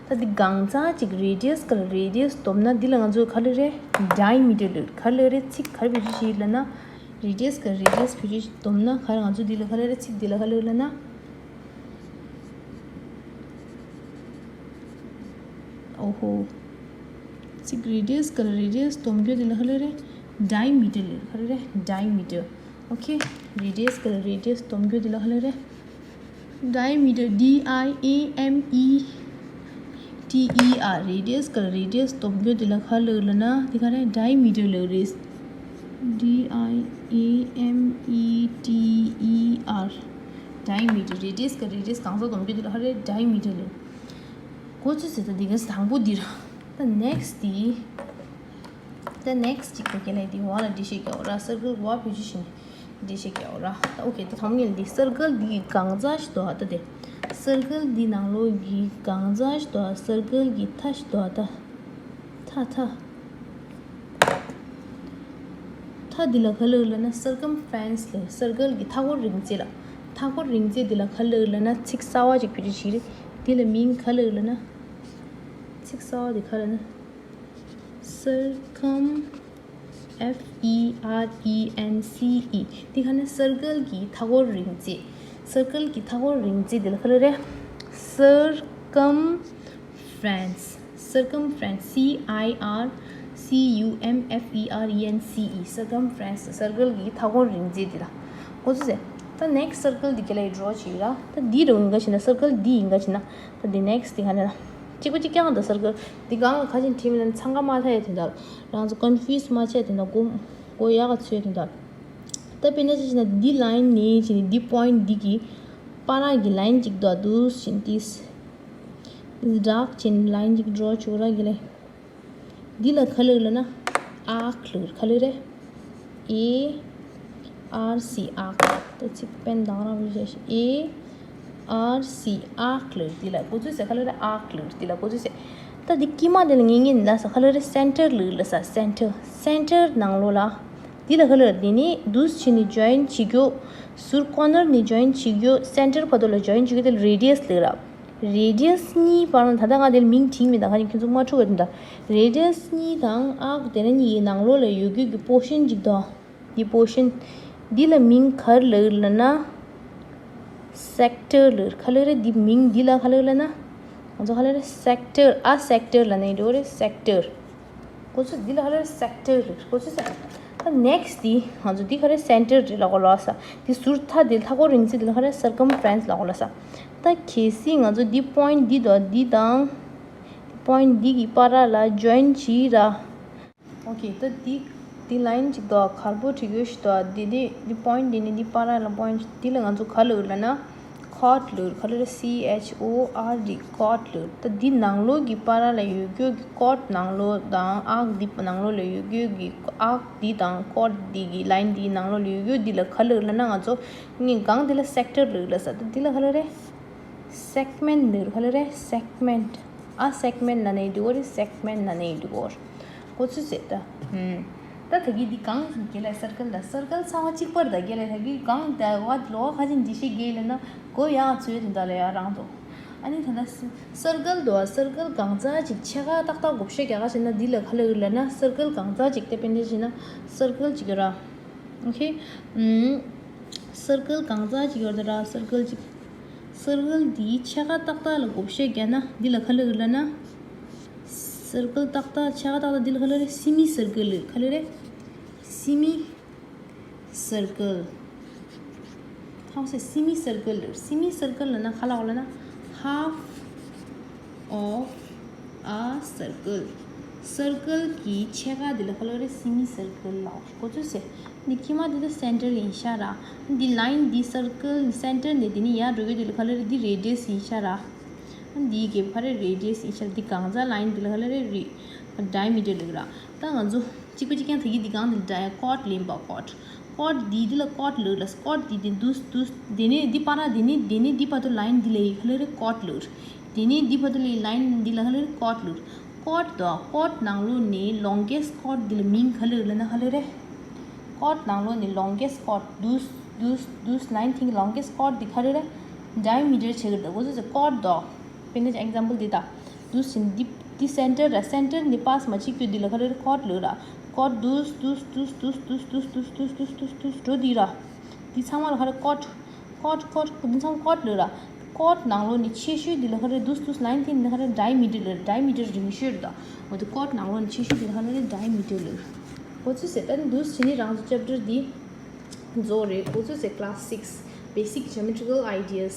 ད་འདི་གང་ཚ་གཅིག་radius ག་ལ་radius བསྡོམས་ན་འདི་ལ་ང་ཚོས་ག་ལབ་རེད། diameter ལབ། ག་ལབ་རེད། ཚིག་ག་རེ་བེད་སྤྱོད་བྱེད་ལབ་ན། radius ག་radius བེད་སྤྱོད་བྱེད། བསྡོམས་ན་ག་རེ། ང་ཚོ་འདི་ལ་ག་ལབ་རེད། ཚིག་འདི་ལ་ག་ལབ་ལབ་ན། ཨོ་ཧོ། ཚིག་radius ག་ལ་radius བསྡོམས་རྒྱུ་འདི་ལ་ག་ལབ་རེད། diameter ལབ། ག་ལབ་རེད། diameter okay radius ག་ལ་radius བསྡོམས་རྒྱུ་འདི་ལ་ག་ལབ་རེད། diameter D I A M E T E R radius ག་ལ་radius བསྡོམས་རྒྱུ་འདི་ལ་ག་ལབ་ལབ་ན། འདི་ག་རེད། diameter ལབ་རེད། D I A M E T E R diameter radius ག་radius གང་ཚ་བསྡོམས་རྒྱུ་འདི་ལ་ག་རེད། diameter ལབ། གོ་ཚོད་ཟེར་ད་འདི་ག་དང་པོ་འདིར། ད་next འདི། ད་next གཅིག་པོ་ག་ལ་དེ་འོག་ལ་འགྲེལ་བཤད་རྒྱག་ར། circle འོག་བེད་སྤྱོད་བྱས་ནས་འགྲེལ་བཤད་རྒྱག་ར། ད་okay ད་ཐོག་མ་ལ་འདི་circle འདི་གི་གང་ཟག་ཞིག་འདུག་ཨ། ད་དེ་circle འདི་ནང་ལོགས་ཀྱི་གང་ཟག་ཞིག་འདུག་ཨ། circle གྱི་མཐའ་ཞིག་འདུག་ཨ། ད་མཐའ་མཐའ། མཐའ་འདི་ལ་ག་ལབ་ལབ་ན་circumference ལབ། circle གྱི་མཐའ་འཁོར་རིང་ཚད་ལ། མཐའ་འཁོར་རིང་ཚད་འདི་ལ་ག་ལབ་ལབ་ན་ཚིག་གསར་བ་ཅིག་བེད་སྤྱོད་བྱས་རེད། འདི་ལ་མིང་ག་ལབ་ལབ་ན། ཚིག་གསར་བ་འདི་ག་ལབ་ན། circum F E R E N C E འདི་ག་ནི་circle གྱི་མཐའ་འཁོར་རིང་ཚད། circle གྱི་མཐའ་འཁོར་རིང་ཚད་འདི་ལ་ག་ལབ་རེད། circumference circumference C I R C U M F E R E N C E circumference circle གྱི་མཐའ་འཁོར་རིང་ཚད་འདི་ལ། གོ་ཚོད་ཟེར། ད་next circle འདི་ག་ལ་ཡི་draw བྱེད་ཡོད་ལ། ད་འདི་རུ་ཡིན་ག་བྱས་ན་circle འདི་ཡིན་ག་བྱས་ན། ད་འདི་next འདི་ག་ནས་ལ། གཅིག་པ་གཅིག་རྐྱང་དང་circle འདི་གང་ལ་ག་ཅིག་བྲིས་མིན་ན་འཚང་ཁ་མ་ཐལ་ཡ་དེ་འདྲ། རང་ཚོ་confuse མ་བྱས་དེ་འདྲ་མགོ་མགོ་ཡག་ག་ཚོས་དེ་འདྲ། ད་དཔེར་ན་ཅི་བྱས་ན་འདི་line ནས་བྱས་ནས་འདི་point འདི་གི་བར་གྱི་line གཅིག་འདུག་འདུག་བཞིན་ཏིས། འདི་འདྲ་བྱས་ནས་line གཅིག་draw བྱུག་ར་གི་ལས། འདི་ལ་ག་ལབ་ལབ་ན་arc ལབ། ག་ལབ་རེད། A R C arc ད་ཚིག་པན་དང་རང་བཞིན་ཞིག A R C arc ལབ། འདི་ལ་གོ་ཚོད་ཟེར། ག་ལབ་རེད། arc ལབ། འདི་ལ་གོ་ཚོད་ཟེར། ད་འདི་དཀྱིལ་མ་འདི་ལ་ངེས་ངེས་ལ་ས་ག་ལབ་རེད། center ལབ་ལ་ས་center center ནང་ལོགས་ལ། འདི་ལ་ག་ལབ་རེད། འདི་ནི་འདུག་བྱས་ནས་join བྱེད་རྒྱུ། ཟུར་corner ནས་join བྱེད་རྒྱུ། center བར་དུ་ལ་join བྱེད་རྒྱུ་དེ་ལ་radius ལབ་ར། radius གཉིས་བར་ན་ད་ལྟ་ང་དེར་མིང་བྲིས་མེད། ད་ག་ནས་ཁྱོད་ཚོ་མ་འཁྲུག་པ་དེ་འདྲ། radius གཉིས་དང་arc དེ་ནས་གཉིས་ཡི་ནང་ལོགས་ལ་ཡོད་རྒྱུ་གི་portion གཅིག་དང་། འདི་portion འདི་ལ་མིང་ག་རེ་ལབ་ལབ་ན། sector ལབ། ག་ལབ་རེད། འདི་མིང་འདི་ལ་ག་ལབ་ལབ་ན། ང་ཚོ་ག་ལབ་རེད། sector ཨ་sector ལབ་ནས་འགྲོ་རེད། sector གོ་ཚོད། འདི་ལ་ག་ལབ་རེད། sector རེད། གོ་ཚོད་ཟེར། ད་next འདི་ང་ཚོ་འདི་ག་རེད། center རེད་ལབ་གོ་ལབ་ས། འདི་ཟུར་མཐའ་འདི་མཐའ་འཁོར་རིང་ཚད་འདི་ལ་ག་རེད། circumference ལབ་གོ་ལབ་ས། ད་གལ་སྲིད་ང་ཚོ་འདི་point འདི་དང་འདི་དང་point འདི་གི་བར་ལ་join བྱེད་ར། okay ད་འདི་འདི་line གཅིག་དང་གར་པོ་བྲིས་ཡོད་ཞིག་དང་འདི་འདི་འདི་point འདི་ནི་འདི་བར་ལ་point འདི་ལ་ང་ཚོ་ག་ལབ་ལབ་ན། chord ལབ། ག་ལབ་རེད། C H O R D chord ལབ། ད་འདི་ནང་ལོགས་ཀྱི་བར་ལ་ཡོད་རྒྱུ་གི་chord ནང་ལོགས་དང་arc འདི་ནང་ལོགས་ལ་ཡོད་རྒྱུ་གི་arc འདི་དང་chord འདི་གི་line འདི་ནང་ལོགས་ལ་ཡོད་རྒྱུ་འདི་ལ་ག་ལབ་ལབ་ན། ང་ཚོ་ངས་སྒང་འདི་ལ་sector ལབ་ལབ་ས། ད་འདི་ལ་ག་ལབ་རེད། segment ལབ། ག་ལབ་རེད། segment ཨ་segment ན་ནས་འདུག་གོ་རེད། segment ན་ནས་འདུག་གོ་རེད། གོ་ཚོད་ཟེར་ད། ཧུམ། ད་ད་གི་འདི་གང་གི་ལ་circle ད་circle ཚང་མ་གཅིག་པར་ད་གི་ལ་ད་གི་གང་ད་བ་ལོ་ཁ་ཅིག་འདི་ཤེས་གི་ལ་ན་གོ་ཡག་ཚོད་དེ་འདྲ་ལ་ཡ་རང་དོ། ཨ་ནི་ད་ད་circle དོ་circle གང་ཙག་ཅིག་ཕྱེད་ཀ་ཏག་ཏག་བགོ་བཤའ་རྒྱག་ག་བྱས་ན་འདི་ལ་ག་ལ་ཡོད་ལ་ན་circle གང་ཙག་ཅིག་དེ་དཔེ་འདི་བྱས་ན་circle ཅིག་ཡོད་ར། okay ཨུམ། circle གང་ཙག་ཅིག་ཡོད་ར། circle ཅིག circle འདིའི་ཕྱེད་ཀ་ཏག་ཏག་ལ་བགོ་བཤའ་རྒྱག་ན་འདི་ལ་ག་ལ་ཡོད་ལ་ན། circle ཏག་ཏག་ཕྱེད་ཀ་ཏག་ཏག་འདི་ལ་ག་ལ་རེད། semi circle ལ་ག་ལ་རེད། semi circle ཧང་སེ་semi circle ལ་semi circle ལ་ན་ག་ལ་ཡོད་ལ་ན། half of a circle circle གྱི་ཕྱེད་ཀ་འདི་ལ་ག་ལ་རེད། semi circle ལ་གོ་ཚོད་ཟེར། འདི་ཁྱི་མ་འདི་ད་center ཡིན་ཤག་ར། འདི་line འདི་circle center ནས་འདི་ནི་ཡར་འགྲོ་གི་འདི་ལ་ག་ལ་རེད། འདི་radius ཡིན་ཤག་ར། འདི་གི་ཕ་རེད་radius ཡིན་ཤག་འདི་གང་ཙག་line འདི་ལ་ག་ལ་རེད། རི་diameter ལབ་ར། ད་ང་ཚོ་གཅིག་པ་གཅིག་རྐྱང་ད་གི་འདི་གང་འདི་ད་chord ལེན་པ་chord chord འདི་འདི་ལ་chord ལབ་ར། chord འདི་འདི་འདུས་འདུས་འདི་ནས་འདི་བར་འདི་ནས་འདི་ནས་འདི་བར་དུ་line འདི་ལ་ཡི་ག་ལ་རེད། chord ལབ་ར། དེ་ནས་འདི་བར་དུ་ལ་line འདི་ལ་ག་ལ་རེད། chord ལབ་ར། chord དང་chord ནང་ལོགས་ནས་longest chord འདི་ལ་མིང་ག་ལ་ཡོད་ལ་ན་ག་ལ་རེད། chord ནང་ལོགས་ནས་longest chord འདུས་འདུས་འདུས་line thing longest chord འདི་ག་ལ་རེད། diameter བྱེད་ཀྱི་རེད། གོ་ཚོད་ཟེར། chord དང་དཔེར་ན་example འདི་དང་འདུས་ཟིན་འདི་འདི་center ར། center ནས་pass མ་བྱེད་རྒྱུ་འདི་ལ་ག་ལ་རེད། chord ལབ་ར། chord འདུས་འདུས་འདུས་འགྲོ་འདི་ར། འདི་ཚང་མ་ལ་ག་རེ་chord chord chord འདི་ཚང་chord ལབ་ར། chord ནང་ལོགས་ནས་ཆེ་ཤོས་འདི་ལ་ག་རེ་འདུས་འདུས་line thing འདི་ག་རེ་diameter ལབ་ར། diameter རིང་ཤོས་རེད་ད། འོ་དེ་chord ནང་ལོགས་ནས་ཆེ་ཤོས་འདི་ལ་ག་རེ་diameter ལབ་ར། གོ་ཚོད་ཟེར། ད་འདུས་བྱས་ནས་རང་ཚོ་chapter འདི་རྫོགས་རེད། གོ་ཚོད་ཟེར། class six basic geometrical ideas